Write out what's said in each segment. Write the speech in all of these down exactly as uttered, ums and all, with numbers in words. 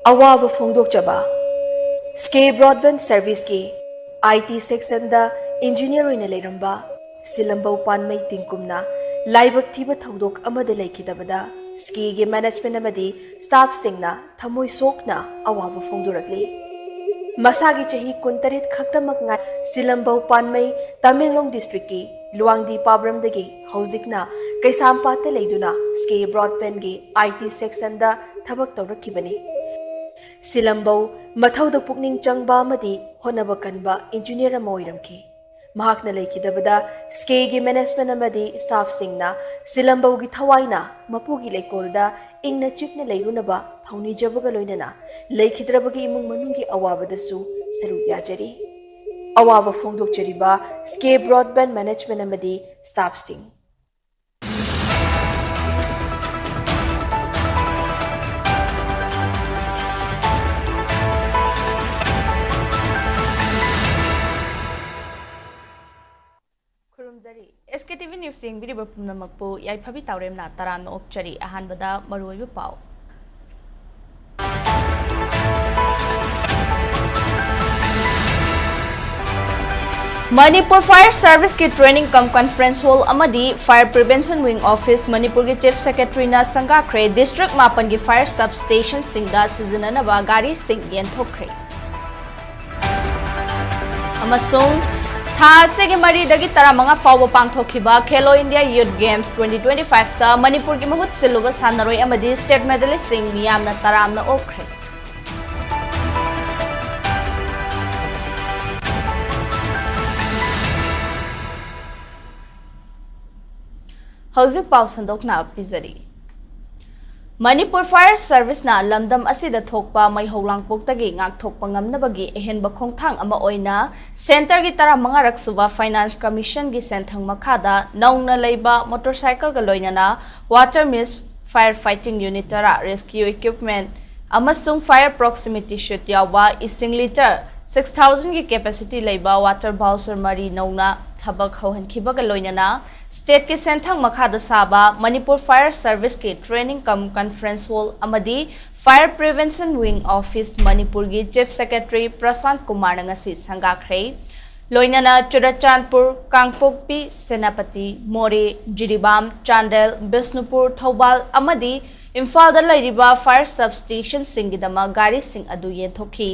ꯑꯋꯥꯕ ꯐꯣꯡꯗꯣꯛꯆꯕ꯫ ꯁ꯭ꯀꯦ ꯕ꯭ꯔꯣꯗꯕꯦꯟ ꯁꯔꯚꯤꯁꯀꯤ ꯑꯥꯏ T ꯁꯦꯛꯁꯟꯗ engineer ꯑꯣꯏꯅ ꯂꯩꯔꯝꯕ ꯁꯤꯂꯝꯕꯧ ꯄꯥꯟꯃꯩ ꯇꯤꯡꯀꯨꯝꯅ ꯂꯥꯏꯕꯛ ꯊꯤꯕ ꯊꯧꯗꯣꯛ ꯑꯃꯗ ꯂꯩꯈꯤꯗꯕꯗ ꯁ꯭ꯀꯦꯒꯤ ꯃꯦꯅꯦꯖꯃꯦꯟ ꯑꯃꯗꯤ ꯁ꯭ꯇꯥꯐꯁꯤꯡꯅ ꯊꯃꯣꯏ ꯁꯣꯛꯅ ꯑꯋꯥꯕ ꯐꯣꯡꯗꯣꯔꯛꯂꯤ꯫ ꯃꯁꯥꯒꯤ ꯆꯍꯤ ꯀꯨꯟꯇꯔꯦꯠ ꯈꯛꯇꯃꯛ ꯉꯥꯏ ꯁꯤꯂꯝꯕꯧ ꯄꯥꯟꯃꯩ ꯇꯃꯦꯡꯂꯣꯡ ꯗꯤꯁꯇ꯭ꯔꯤꯛꯀꯤ ꯂꯨꯋꯥꯡꯗꯤ ꯄꯥꯕ꯭ꯔꯝꯗꯒꯤ ꯍꯧꯖꯤꯛꯅ ꯀꯩꯁꯥꯝꯄꯥꯠꯇ ꯂꯩꯗꯨꯅ ꯁ꯭ꯀꯦ ꯕ꯭ꯔꯣꯗꯕꯦꯟꯒꯤ ꯑꯥꯏ ꯇꯤ ꯁꯦꯛꯁꯟꯗ ꯊꯕꯛ ꯇꯧꯔꯛꯈꯤꯕꯅꯤ꯫ ꯁꯤꯂꯝꯕꯧ ꯃꯊꯧꯗ ꯄꯨꯛꯅꯤꯡ ꯆꯪꯕ ꯑꯃꯗꯤ ꯍꯣꯠꯅꯕ ꯀꯟꯕ ꯏꯟꯖꯤꯅꯤꯌꯔ ꯑꯃ ꯑꯣꯏꯔꯝꯈꯤ꯫ ꯃꯍꯥꯛꯅ ꯂꯩꯈꯤꯗꯕꯗ ꯁ꯭ꯀꯦꯒꯤ ꯃꯦꯅꯦꯖꯃꯦꯟ ꯑꯃꯗꯤ ꯁ꯭ꯇꯥꯐꯁꯤꯡꯅ ꯁꯤꯂꯝꯕꯧꯒꯤ ꯊꯋꯥꯏꯅ ꯃꯄꯨꯒꯤ ꯂꯩꯀꯣꯜꯗ ꯏꯪꯅ ꯆꯤꯛꯅ ꯂꯩꯔꯨꯅꯕ ꯊꯧꯅꯤꯖꯕꯒ ꯂꯣꯏꯅꯅ ꯂꯩꯈꯤꯗ꯭ꯔꯕꯒꯤ ꯏꯃꯨꯡ ꯃꯅꯨꯡꯒꯤ ꯑꯋꯥꯕꯗꯁꯨ ꯁꯔꯨꯛ ꯌꯥꯖꯔꯤ꯫ ꯑꯋꯥꯕ ꯐꯣꯡꯗꯣꯛꯆꯔꯤꯕ ꯁ꯭ꯀꯦ ꯕ꯭ꯔꯣꯗꯕꯦꯟ ꯃꯦꯅꯦꯖꯃꯦꯟ ꯑꯃꯗꯤ ꯁ꯭ꯇꯥꯐꯁꯤꯡ꯫ ꯈꯨꯔꯨꯝꯖꯔꯤ꯫ ꯑꯦꯁ ꯀꯦ ꯇꯤ ꯚꯤ ꯅ꯭ꯌꯨꯁ ꯌꯦꯡꯕꯤꯔꯤꯕ ꯄꯨꯝꯅꯃꯛꯄꯨ ꯌꯥꯏꯐꯕꯤ ꯇꯥꯎꯔꯦꯝꯅ ꯇꯔꯥꯝꯅ ꯑꯣꯛꯆꯔꯤ꯫ ꯑꯍꯥꯟꯕꯗ ꯃꯔꯨꯑꯣꯏꯕ ꯄꯥꯎ꯫ ꯃꯅꯤꯄꯨꯔ ꯐꯥꯌꯔ ꯁꯔꯚꯤꯁꯀꯤ ꯇ꯭ꯔꯦꯅꯤꯡ ꯀꯝ ꯀꯟꯐꯔꯦꯟꯁ ꯍꯣꯜ ꯑꯃꯗꯤ ꯐꯥꯌꯔ ꯄ꯭ꯔꯤꯚꯦꯟꯁꯟ ꯋꯤꯡ ꯑꯣꯐꯤꯁ ꯃꯅꯤꯄꯨꯔꯒꯤ ꯆꯤꯐ ꯁꯦꯀ꯭ꯔꯦꯇꯔꯤꯅ ꯁꯪꯒꯥꯈ꯭ꯔꯦ꯫ ꯗꯤꯁꯇ꯭ꯔꯤꯛ ꯃꯥꯄꯟꯒꯤ ꯐꯥꯌꯔ ꯁꯕ ꯁ꯭ꯇꯦꯁꯟꯁꯤꯡꯗ ꯁꯤꯖꯤꯟꯅꯅꯕ ꯒꯥꯔꯤꯁꯤꯡ ꯌꯦꯟꯊꯣꯛꯈ꯭ꯔꯦ꯫ ꯑꯃꯁꯨꯡ ꯊꯥ ꯑꯁꯤꯒꯤ ꯃꯔꯤꯗꯒꯤ ꯇꯔꯥꯃꯉꯥ ꯐꯥꯎꯕ ꯄꯥꯡꯊꯣꯛꯈꯤꯕ Khelo India youth games twenty twenty ꯐꯥꯏꯚꯇ ꯃꯅꯤꯄꯨꯔꯒꯤ ꯃꯍꯨꯠ ꯁꯤꯜꯂꯨꯕ ꯁꯥꯟꯅꯔꯣꯏ ꯑꯃꯗꯤ ꯁ꯭ꯇꯦꯠ ꯃꯦꯗꯂꯤꯁꯁꯤꯡ ꯃꯤꯌꯥꯝꯅ ꯇꯔꯥꯝꯅ ꯑꯣꯛꯈ꯭ꯔꯦ꯫ ꯍꯧꯖꯤꯛ ꯄꯥꯎ ꯁꯟꯗꯣꯛꯅ ꯄꯤꯖꯔꯤ꯫ ꯃꯅꯤꯄꯨꯔ ꯐꯥꯌꯔ ꯁꯔꯚꯤꯁꯅ ꯂꯝꯗꯝ ꯑꯁꯤꯗ ꯊꯣꯛꯄ ꯃꯩ ꯍꯧꯂꯥꯡꯄꯣꯛꯇꯒꯤ ꯉꯥꯛꯊꯣꯛꯄ ꯉꯝꯅꯕꯒꯤ ꯑꯍꯦꯟꯕ ꯈꯣꯡꯊꯥꯡ ꯑꯃ ꯑꯣꯏꯅ ꯁꯦꯟꯇꯔꯒꯤ ꯇꯔꯥꯃꯉꯥꯔꯛ ꯁꯨꯕ ꯐꯥꯏꯅꯥꯟꯁ ꯀꯃꯤꯁꯟꯒꯤ ꯁꯦꯟꯊꯪ ꯃꯈꯥꯗ ꯅꯧꯅ ꯂꯩꯕ ꯃꯣꯇꯣꯔꯁꯥꯏꯀꯜꯒ ꯂꯣꯏꯅꯅ ꯋꯥꯇꯔ ꯃꯤꯁ ꯐꯥꯌꯔ ꯐꯥꯏꯇꯤꯡ ꯌꯨꯅꯤꯠ ꯇꯔꯥ, ꯔꯦꯁꯀ꯭ꯌꯨ ꯏꯀ꯭ꯋꯤꯞꯃꯦꯟ ꯑꯃꯁꯨꯡ ꯐꯥꯌꯔ ꯄ꯭ꯔꯣꯛꯁꯤꯃꯤꯇꯤ ꯁꯨꯠ ꯌꯥꯎꯕ ꯏꯁꯤꯡ ꯂꯤꯇꯔ ꯁꯤꯛꯁ ꯊꯥꯎꯖꯟꯒꯤ ꯀꯦꯄꯦꯁꯤꯇꯤ ꯂꯩꯕ ꯋꯥꯇꯔ ꯕꯥꯎꯁꯔ ꯃꯔꯤ ꯅꯧꯅ ꯊꯕꯛ ꯍꯧꯍꯟꯈꯤꯕꯒ ꯂꯣꯏꯅꯅ ꯁ꯭ꯇꯦꯠꯀꯤ ꯁꯦꯟꯊꯪ ꯃꯈꯥꯗ ꯁꯥꯕ ꯃꯅꯤꯄꯨꯔ ꯐꯥꯌꯔ ꯁꯔꯚꯤꯁꯀꯤ ꯇ꯭ꯔꯦꯅꯤꯡ ꯀꯝ ꯀꯟꯐꯔꯦꯟꯁ ꯍꯣꯜ ꯑꯃꯗꯤ ꯐꯥꯌꯔ ꯄ꯭ꯔꯤꯚꯦꯟꯁꯟ ꯋꯤꯡ ꯑꯣꯐꯤꯁ ꯃꯅꯤꯄꯨꯔꯒꯤ ꯆꯤꯐ ꯁꯦꯀ꯭ꯔꯦꯇꯔꯤ ꯄ꯭ꯔꯁꯥꯟꯠ ꯀꯨꯃꯥꯔꯅ ꯉꯁꯤ ꯁꯪꯒꯥꯈ꯭ꯔꯦ꯫ ꯂꯣꯏꯅꯅ ꯆꯨꯔꯆꯥꯟꯄꯨꯔ, ꯀꯥꯡꯄꯣꯛꯄꯤ, ꯁꯦꯅꯥꯄꯇꯤ, ꯃꯣꯔꯦ, ꯖꯤꯔꯤꯕꯥꯝ, ꯆꯥꯟꯗꯦꯜ, ꯕꯤꯁꯅꯨꯄꯨꯔ, ꯊꯧꯕꯥꯜ ꯑꯃꯗꯤ ꯏꯝꯐꯥꯜꯗ ꯂꯩꯔꯤꯕ ꯐꯥꯌꯔ ꯁꯕꯁ꯭ꯇꯦꯁꯟꯁꯤꯡꯒꯤꯗꯃꯛ ꯒꯥꯔꯤꯁꯤꯡ ꯑꯗꯨ ꯌꯦꯟꯊꯣꯛꯈꯤ꯫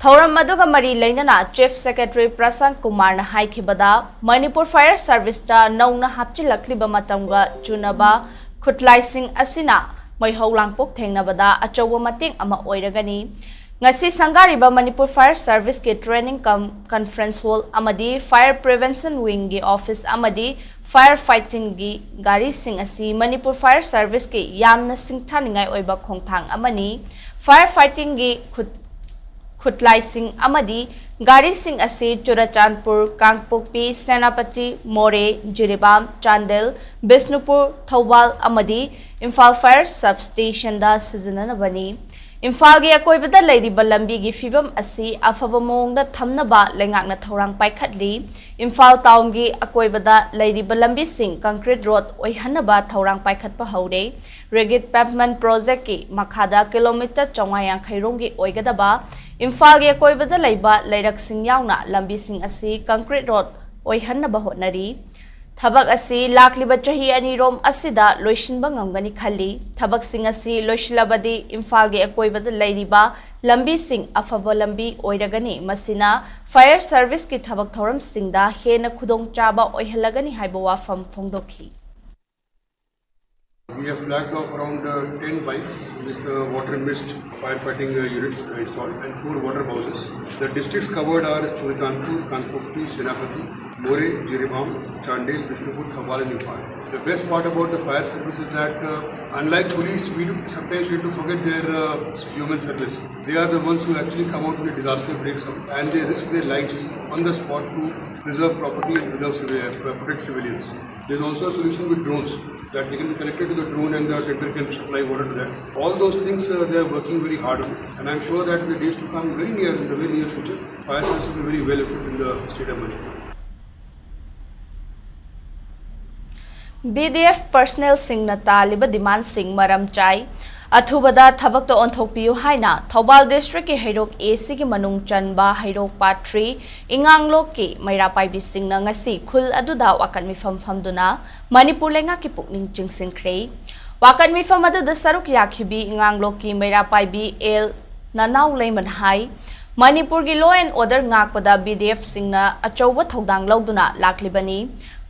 ꯊꯧꯔꯝ ꯑꯗꯨꯒ ꯃꯔꯤ ꯂꯩꯅꯅ ꯆꯤꯐ ꯁꯦꯀ꯭ꯔꯦꯇꯔꯤ ꯄ꯭ꯔꯁꯥꯟꯠ ꯀꯨꯃꯥꯔꯅ ꯍꯥꯏꯈꯤꯕꯗ, ꯃꯅꯤꯄꯨꯔ ꯐꯥꯌꯔ ꯁꯔꯚꯤꯁꯇ ꯅꯧꯅ ꯍꯥꯞꯆꯤꯜꯂꯛꯂꯤꯕ ꯃꯇꯝꯒ ꯆꯨꯅꯕ ꯈꯨꯠꯂꯥꯏꯁꯤꯡ ꯑꯁꯤꯅ ꯃꯩꯍꯧ ꯂꯥꯡꯄꯣꯛ ꯊꯦꯡꯅꯕꯗ ꯑꯆꯧꯕ ꯃꯇꯦꯡ ꯑꯃ ꯑꯣꯏꯔꯒꯅꯤ꯫ ꯉꯁꯤ ꯁꯪꯒꯥꯔꯤꯕ ꯃꯅꯤꯄꯨꯔ ꯐꯥꯌꯔ ꯁꯔꯚꯤꯁꯀꯤ ꯇ꯭ꯔꯦꯅꯤꯡ ꯀꯝ ꯀꯟꯐꯔꯦꯟꯁ ꯍꯣꯜ ꯑꯃꯗꯤ ꯐꯥꯌꯔ ꯄ꯭ꯔꯤꯚꯦꯟꯁꯟ ꯋꯤꯡꯒꯤ ꯑꯣꯐꯤꯁ ꯑꯃꯗꯤ ꯐꯥꯌꯔ ꯐꯥꯏꯇꯤꯡꯒꯤ ꯒꯥꯔꯤꯁꯤꯡ ꯑꯁꯤ ꯃꯅꯤꯄꯨꯔ ꯐꯥꯌꯔ ꯁꯔꯚꯤꯁꯀꯤ ꯌꯥꯝꯅ ꯁꯤꯡꯊꯥꯅꯤꯡꯉꯥꯏ ꯑꯣꯏꯕ ꯈꯣꯡꯊꯥꯡ ꯑꯃꯅꯤ꯫ ꯐꯥꯌꯔ ꯐꯥꯏꯇꯤꯡꯒꯤ ꯈꯨꯠ-, ꯈꯨꯠꯂꯥꯏꯁꯤꯡ ꯑꯃꯗꯤ ꯒꯥꯔꯤꯁꯤꯡ ꯑꯁꯤ ꯆꯨꯔꯆꯥꯟꯄꯨꯔ, ꯀꯥꯡꯄꯣꯛꯄꯤ, ꯁꯦꯅꯥꯄꯇꯤ, ꯃꯣꯔꯦ, ꯖꯤꯔꯤꯕꯥꯝ, ꯆꯥꯟꯗꯦꯜ, ꯕꯤꯁꯅꯨꯄꯨꯔ, ꯊꯧꯕꯥꯜ ꯑꯃꯗꯤ ꯏꯝꯐꯥꯜ ꯐꯥꯌꯔ ꯁꯕꯁ꯭ꯇꯦꯁꯟꯗ ꯁꯤꯖꯤꯟꯅꯅꯕꯅꯤ꯫ ꯏꯝꯐꯥꯜꯒꯤ ꯑꯀꯣꯏꯕꯗ ꯂꯩꯔꯤꯕ ꯂꯝꯕꯤꯒꯤ ꯐꯤꯕꯝ ꯑꯁꯤ ꯑꯐꯕ ꯃꯑꯣꯡꯗ ꯊꯝꯅꯕ ꯂꯩꯉꯥꯛꯅ ꯊꯧꯔꯥꯡ ꯄꯥꯏꯈꯠꯂꯤ꯫ ꯏꯝꯐꯥꯜ ꯇꯥꯎꯟꯒꯤ ꯑꯀꯣꯏꯕꯗ ꯂꯩꯔꯤꯕ ꯂꯝꯕꯤꯁꯤꯡ ꯀꯪꯀ꯭ꯔꯤꯠ ꯔꯣꯗ ꯑꯣꯏꯍꯟꯅꯕ ꯊꯧꯔꯥꯡ ꯄꯥꯏꯈꯠꯄ ꯍꯧꯔꯦ꯫ ꯔꯤꯒꯤꯠ ꯄꯦꯚꯃꯦꯟꯠ ꯄ꯭ꯔꯣꯖꯦꯛꯀꯤ ꯃꯈꯥꯗ ꯀꯤꯂꯣꯃꯤꯇꯔ ꯆꯥꯝꯃꯉꯥ ꯌꯥꯡꯈꯩ ꯔꯣꯝꯒꯤ ꯑꯣꯏꯒꯗꯕ ꯏꯝꯐꯥꯜꯒꯤ ꯑꯀꯣꯏꯕꯗ ꯂꯩꯕ ꯂꯩꯔꯛꯁꯤꯡ ꯌꯥꯎꯅ ꯂꯝꯕꯤꯁꯤꯡ ꯑꯁꯤ ꯀꯪꯀ꯭ꯔꯤꯠ ꯔꯣꯗ ꯑꯣꯏꯍꯟꯅꯕ ꯍꯣꯠꯅꯔꯤ꯫ ꯊꯕꯛ ꯑꯁꯤ ꯂꯥꯛꯂꯤꯕ ꯆꯍꯤ ꯑꯅꯤꯔꯣꯝ ꯑꯁꯤꯗ ꯂꯣꯏꯁꯤꯟꯕ ꯉꯝꯒꯅꯤ ꯈꯜꯂꯤ꯫ ꯊꯕꯛꯁꯤꯡ ꯑꯁꯤ ꯂꯣꯏꯁꯤꯜꯂꯕꯗꯤ ꯏꯝꯐꯥꯜꯒꯤ ꯑꯀꯣꯏꯕꯗ ꯂꯩꯔꯤꯕ ꯂꯝꯕꯤꯁꯤꯡ ꯑꯐꯕ ꯂꯝꯕꯤ ꯑꯣꯏꯔꯒꯅꯤ꯫ ꯃꯁꯤꯅ ꯐꯥꯌꯔ ꯁꯔꯚꯤꯁꯀꯤ ꯊꯕꯛ ꯊꯧꯔꯝꯁꯤꯡꯗ ꯍꯦꯟꯅ ꯈꯨꯗꯣꯡꯆꯥꯕ ꯑꯣꯏꯍꯜꯂꯒꯅꯤ ꯍꯥꯏꯕ ꯋꯥꯐꯝ ꯐꯣꯡꯗꯣꯛꯈꯤ꯫ We have flagged off around uh, ten bikes with uh, water mist firefighting uh, units uh, installed and four water bowsers. The districts covered are Churachandpur, Kanpokpi, Senapati, Moreh, Jiribam, Chandel, Bishnupur, Thoubal and Imphal. The best part about the fire service is that uh, unlike police, we do sometimes tend to forget their uh, human service. They are the ones who actually come out when a disaster breaks out and they risk their lives on the spot to preserve property and preserve civil, uh, protect civilians. There's also a solution with drones, that they can be connected to the drone and the tanker can supply water to that. All those things, uh, they are working very hard on it. And I'm sure that in the days to come, very near, in the very near future, fire service will be very well equipped in the state of Manipur. B D F personnelꯁꯤꯡꯅ ꯇꯥꯜꯂꯤꯕ demandꯁꯤꯡ ꯃꯔꯝ ꯆꯥꯏ꯫ ꯑꯊꯨꯕꯗ ꯊꯕꯛꯇ ꯑꯣꯟꯊꯣꯛꯄꯤꯌꯨ ꯍꯥꯏꯅ ꯊꯧꯕꯥꯜ districtꯀꯤ ꯍꯩꯔꯣꯛ A Cꯒꯤ ꯃꯅꯨꯡ ꯆꯟꯕ ꯍꯩꯔꯣꯛ Part three ꯏꯉꯥꯡꯂꯣꯛꯀꯤ ꯃꯩꯔꯥ ꯄꯥꯏꯕꯤꯁꯤꯡꯅ ꯉꯁꯤ ꯈꯨꯜ ꯑꯗꯨꯗ ꯋꯥꯀꯠ ꯃꯤꯐꯝ ꯐꯝꯗꯨꯅ ꯃꯅꯤꯄꯨꯔ ꯂꯩꯉꯥꯛꯀꯤ ꯄꯨꯛꯅꯤꯡ ꯆꯤꯡꯁꯤꯟꯈ꯭ꯔꯦ꯫ ꯋꯥꯀꯠ ꯃꯤꯐꯝ ꯑꯗꯨꯗ ꯁꯔꯨꯛ ꯌꯥꯈꯤꯕꯤ ꯏꯉꯥꯡꯂꯣꯛꯀꯤ ꯃꯩꯔꯥ ꯄꯥꯏꯕꯤ ꯑꯦꯜ ꯅꯅꯥꯎ ꯂꯩꯃꯅ ꯍꯥꯏ, ꯃꯅꯤꯄꯨꯔꯒꯤ law and order ꯉꯥꯛꯄꯗ B D Fꯁꯤꯡꯅ ꯑꯆꯧꯕ ꯊꯧꯗꯥꯡ ꯂꯧꯗꯨꯅ ꯂꯥꯛꯂꯤꯕꯅꯤ꯫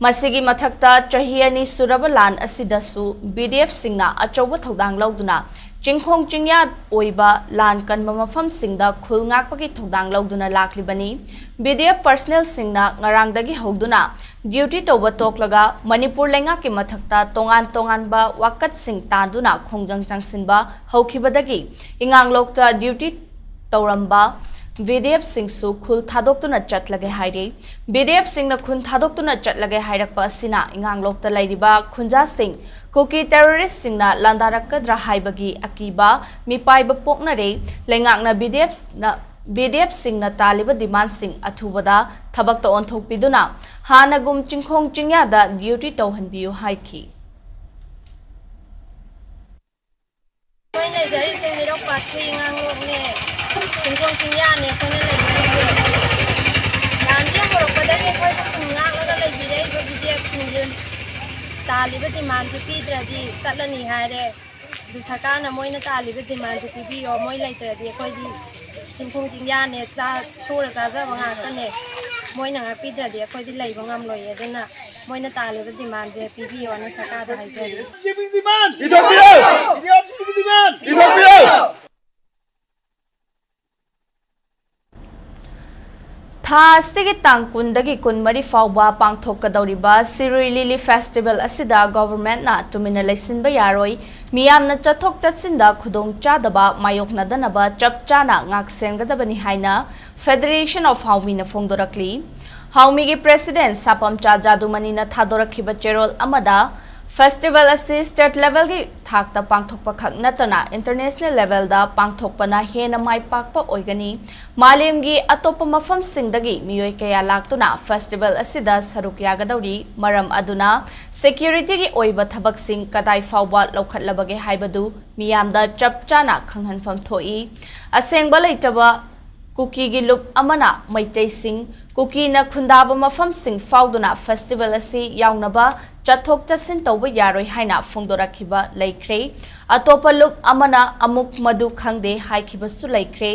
ꯃꯁꯤꯒꯤ ꯃꯊꯛꯇ ꯆꯍꯤ ꯑꯅꯤ ꯁꯨꯔꯕ ꯂꯥꯟ ꯑꯁꯤꯗꯁꯨ B D Fꯁꯤꯡꯅ ꯑꯆꯧꯕ ꯊꯧꯗꯥꯡ ꯂꯧꯗꯨꯅ ꯆꯤꯡꯈꯣꯡ ꯆꯤꯡꯌꯥ ꯑꯣꯏꯕ ꯂꯥꯟ ꯀꯟꯕ ꯃꯐꯝꯁꯤꯡꯗ ꯈꯨꯜ ꯉꯥꯛꯄꯒꯤ ꯊꯧꯗꯥꯡ ꯂꯧꯗꯨꯅ ꯂꯥꯛꯂꯤꯕꯅꯤ꯫ B D F personnelꯁꯤꯡꯅ ꯉꯔꯥꯡꯗꯒꯤ ꯍꯧꯗꯨꯅ duty ꯇꯧꯕ ꯇꯣꯛꯂꯒ ꯃꯅꯤꯄꯨꯔ ꯂꯩꯉꯥꯛꯀꯤ ꯃꯊꯛꯇ ꯇꯣꯉꯥꯟ ꯇꯣꯉꯥꯟꯕ ꯋꯥꯀꯠꯁꯤꯡ ꯇꯥꯟꯗꯨꯅ ꯈꯣꯡꯖꯪ ꯆꯪꯁꯤꯟꯕ ꯍꯧꯈꯤꯕꯗꯒꯤ ꯏꯉꯥꯡꯂꯣꯛꯇ duty ꯇꯧꯔꯝꯕ B D Fꯁꯤꯡꯁꯨ ꯈꯨꯜ ꯊꯥꯗꯣꯛꯇꯨꯅ ꯆꯠꯂꯒꯦ ꯍꯥꯏꯔꯤ꯫ B D Fꯁꯤꯡꯅ ꯈꯨꯟ ꯊꯥꯗꯣꯛꯇꯨꯅ ꯆꯠꯂꯒꯦ ꯍꯥꯏꯔꯛꯄ ꯑꯁꯤꯅ ꯏꯉꯥꯡꯂꯣꯛꯇ ꯂꯩꯔꯤꯕ ꯈꯨꯟꯖꯥꯁꯤꯡ ꯀꯨꯀꯤ terroristꯁꯤꯡꯅ ꯂꯥꯟꯗꯥꯔꯛꯀꯗ꯭ꯔꯥ ꯍꯥꯏꯕꯒꯤ ꯑꯀꯤꯕ ꯃꯤꯄꯥꯏꯕ ꯄꯣꯛꯅꯔꯦ꯫ ꯂꯩꯉꯥꯛꯅ B D Fꯅ, B D Fꯁꯤꯡꯅ ꯇꯥꯜꯂꯤꯕ demandꯁꯤꯡ ꯑꯊꯨꯕꯗ ꯊꯕꯛꯇ ꯑꯣꯟꯊꯣꯛꯄꯤꯗꯨꯅ ꯍꯥꯟꯅꯒꯨꯝ ꯆꯤꯡꯈꯣꯡ ꯆꯤꯡꯌꯥꯗ duty ꯇꯧꯍꯟꯕꯤꯌꯨ ꯍꯥꯏꯈꯤ꯫ ꯑꯩꯈꯣꯏ ꯂꯩꯖꯔꯤꯁꯦ ꯍꯩꯔꯣꯛ Part three ꯏꯉꯥꯡꯂꯣꯛꯅꯦ, ꯆꯤꯡꯈꯣꯡ ꯆꯤꯡꯌꯥꯅꯦ ꯑꯩꯈꯣꯏꯅ ꯂꯩꯖꯔꯤꯁꯦ꯫ ꯂꯥꯟꯁꯦ ꯍꯧꯔꯛꯄꯗꯒꯤ ꯑꯩꯈꯣꯏꯕꯨ ꯈꯨꯟ ꯉꯥꯛꯂꯒ ꯂꯩꯕꯤꯔꯛꯏꯕ B D Fꯁꯤꯡꯁꯦ ꯇꯥꯜꯂꯤꯕ demandꯁꯦ ꯄꯤꯗ꯭ꯔꯗꯤ ꯆꯠꯂꯅꯤ ꯍꯥꯏꯔꯦ꯫ ꯑꯗꯨ ꯁꯔꯀꯥꯔꯅ ꯃꯣꯏꯅ ꯇꯥꯜꯂꯤꯕ demandꯁꯦ ꯄꯤꯕꯤꯌꯣ, ꯃꯣꯏ ꯂꯩꯇ꯭ꯔꯗꯤ ꯑꯩꯈꯣꯏꯗꯤ ꯆꯤꯡꯈꯣꯡ ꯆꯤꯡꯌꯥꯅꯦ, ꯆꯥ-, ꯁꯨꯔ ꯆꯥꯖꯕ ꯉꯥꯛꯇꯅꯦ, ꯃꯣꯏꯅ ꯉꯥꯛꯄꯤꯗ꯭ꯔꯗꯤ ꯑꯩꯈꯣꯏꯗꯤ ꯂꯩꯕ ꯉꯝꯂꯣꯏꯌꯦ꯫ ꯑꯗꯨꯅ ꯃꯣꯏꯅ ꯇꯥꯜꯂꯤꯕ demandꯁꯦ ꯄꯤꯕꯤꯌꯣꯅ ꯁꯔꯀꯥꯔꯗ ꯍꯥꯏꯖꯔꯤ꯫ ꯁꯤꯕꯒꯤ demand! ꯏꯊꯣꯛꯄꯤꯌꯨ! ꯏꯊꯣꯛꯄꯤꯌꯨ! ꯊꯥ ꯑꯁꯤꯒꯤ ꯇꯥꯡ ꯀꯨꯟꯗꯒꯤ ꯀꯨꯟꯃꯔꯤ ꯐꯥꯎꯕ ꯄꯥꯡꯊꯣꯛꯀꯗꯧꯔꯤꯕ ꯁꯤꯔꯨꯏ ꯂꯤꯂꯤ festival ꯑꯁꯤꯗ governmentꯅ ꯇꯨꯃꯤꯟꯅ ꯂꯩꯁꯤꯟꯕ ꯌꯥꯔꯣꯏ꯫ ꯃꯤꯌꯥꯝꯅ ꯆꯠꯊꯣꯛ ꯆꯠꯁꯤꯟꯗ ꯈꯨꯗꯣꯡꯆꯥꯗꯕ ꯃꯥꯌꯣꯛꯅꯗꯅꯕ ꯆꯞ ꯆꯥꯅ ꯉꯥꯛꯁꯦꯟꯒꯗꯕꯅꯤ ꯍꯥꯏꯅ Federation of ꯍꯥꯎꯃꯤꯅ ꯐꯣꯡꯗꯣꯔꯛꯂꯤ꯫ ꯍꯥꯎꯃꯤꯒꯤ ꯄ꯭ꯔꯦꯁꯤꯗꯦꯟ ꯁꯥꯄꯝꯆꯥ ꯖꯥꯗꯨꯃꯅꯤꯅ ꯊꯥꯗꯣꯔꯛꯈꯤꯕ ꯆꯦꯔꯣꯜ ꯑꯃꯗ, ꯐꯦꯁꯇꯤꯚꯦꯜ ꯑꯁꯤ ꯁ꯭ꯇꯦꯠ ꯂꯦꯚꯦꯜꯒꯤ ꯊꯥꯛꯇ ꯄꯥꯡꯊꯣꯛꯄ ꯈꯛ ꯅꯠꯇꯅ ꯏꯟꯇꯔꯅꯦꯁꯅꯦꯜ ꯂꯦꯚꯦꯜꯗ ꯄꯥꯡꯊꯣꯛꯄꯅ ꯍꯦꯟꯅ ꯃꯥꯏ ꯄꯥꯛꯄ ꯑꯣꯏꯒꯅꯤ꯫ ꯃꯥꯂꯦꯝꯒꯤ ꯑꯇꯣꯞꯄ ꯃꯐꯝꯁꯤꯡꯗꯒꯤ ꯃꯤꯑꯣꯏ ꯀꯌꯥ ꯂꯥꯛꯇꯨꯅ ꯐꯦꯁꯇꯤꯚꯦꯜ ꯑꯁꯤꯗ ꯁꯔꯨꯛ ꯌꯥꯒꯗꯧꯔꯤ꯫ ꯃꯔꯝ ꯑꯗꯨꯅ ꯁꯦꯀ꯭ꯌꯨꯔꯤꯇꯤꯒꯤ ꯑꯣꯏꯕ ꯊꯕꯛꯁꯤꯡ ꯀꯗꯥꯏ ꯐꯥꯎꯕ ꯂꯧꯈꯠꯂꯕꯒꯦ ꯍꯥꯏꯕꯗꯨ ꯃꯤꯌꯥꯝꯗ ꯆꯞ ꯆꯥꯅ ꯈꯪꯍꯟꯐꯝ ꯊꯣꯛꯏ꯫ ꯑꯁꯦꯡꯕ ꯂꯩꯇꯕ ꯀꯨꯀꯤꯒꯤ ꯂꯨꯞ ꯑꯃꯅ ꯃꯩꯇꯩꯁꯤꯡ, ꯀꯨꯀꯤꯅ ꯈꯨꯟꯗꯥꯕ ꯃꯐꯝꯁꯤꯡ ꯐꯥꯎꯗꯨꯅ ꯐꯦꯁꯇꯤꯚꯦꯜ ꯑꯁꯤ ꯌꯥꯎꯅꯕ ꯆꯠꯊꯣꯛ ꯆꯠꯁꯤꯟ ꯇꯧꯕ ꯌꯥꯔꯣꯏ ꯍꯥꯏꯅ ꯐꯣꯡꯗꯣꯔꯛꯈꯤꯕ ꯂꯩꯈ꯭ꯔꯦ꯫ ꯑꯇꯣꯞꯄ ꯂꯨꯞ ꯑꯃꯅ ꯑꯃꯨꯛ ꯃꯗꯨ ꯈꯪꯗꯦ ꯍꯥꯏꯈꯤꯕꯁꯨ ꯂꯩꯈ꯭ꯔꯦ꯫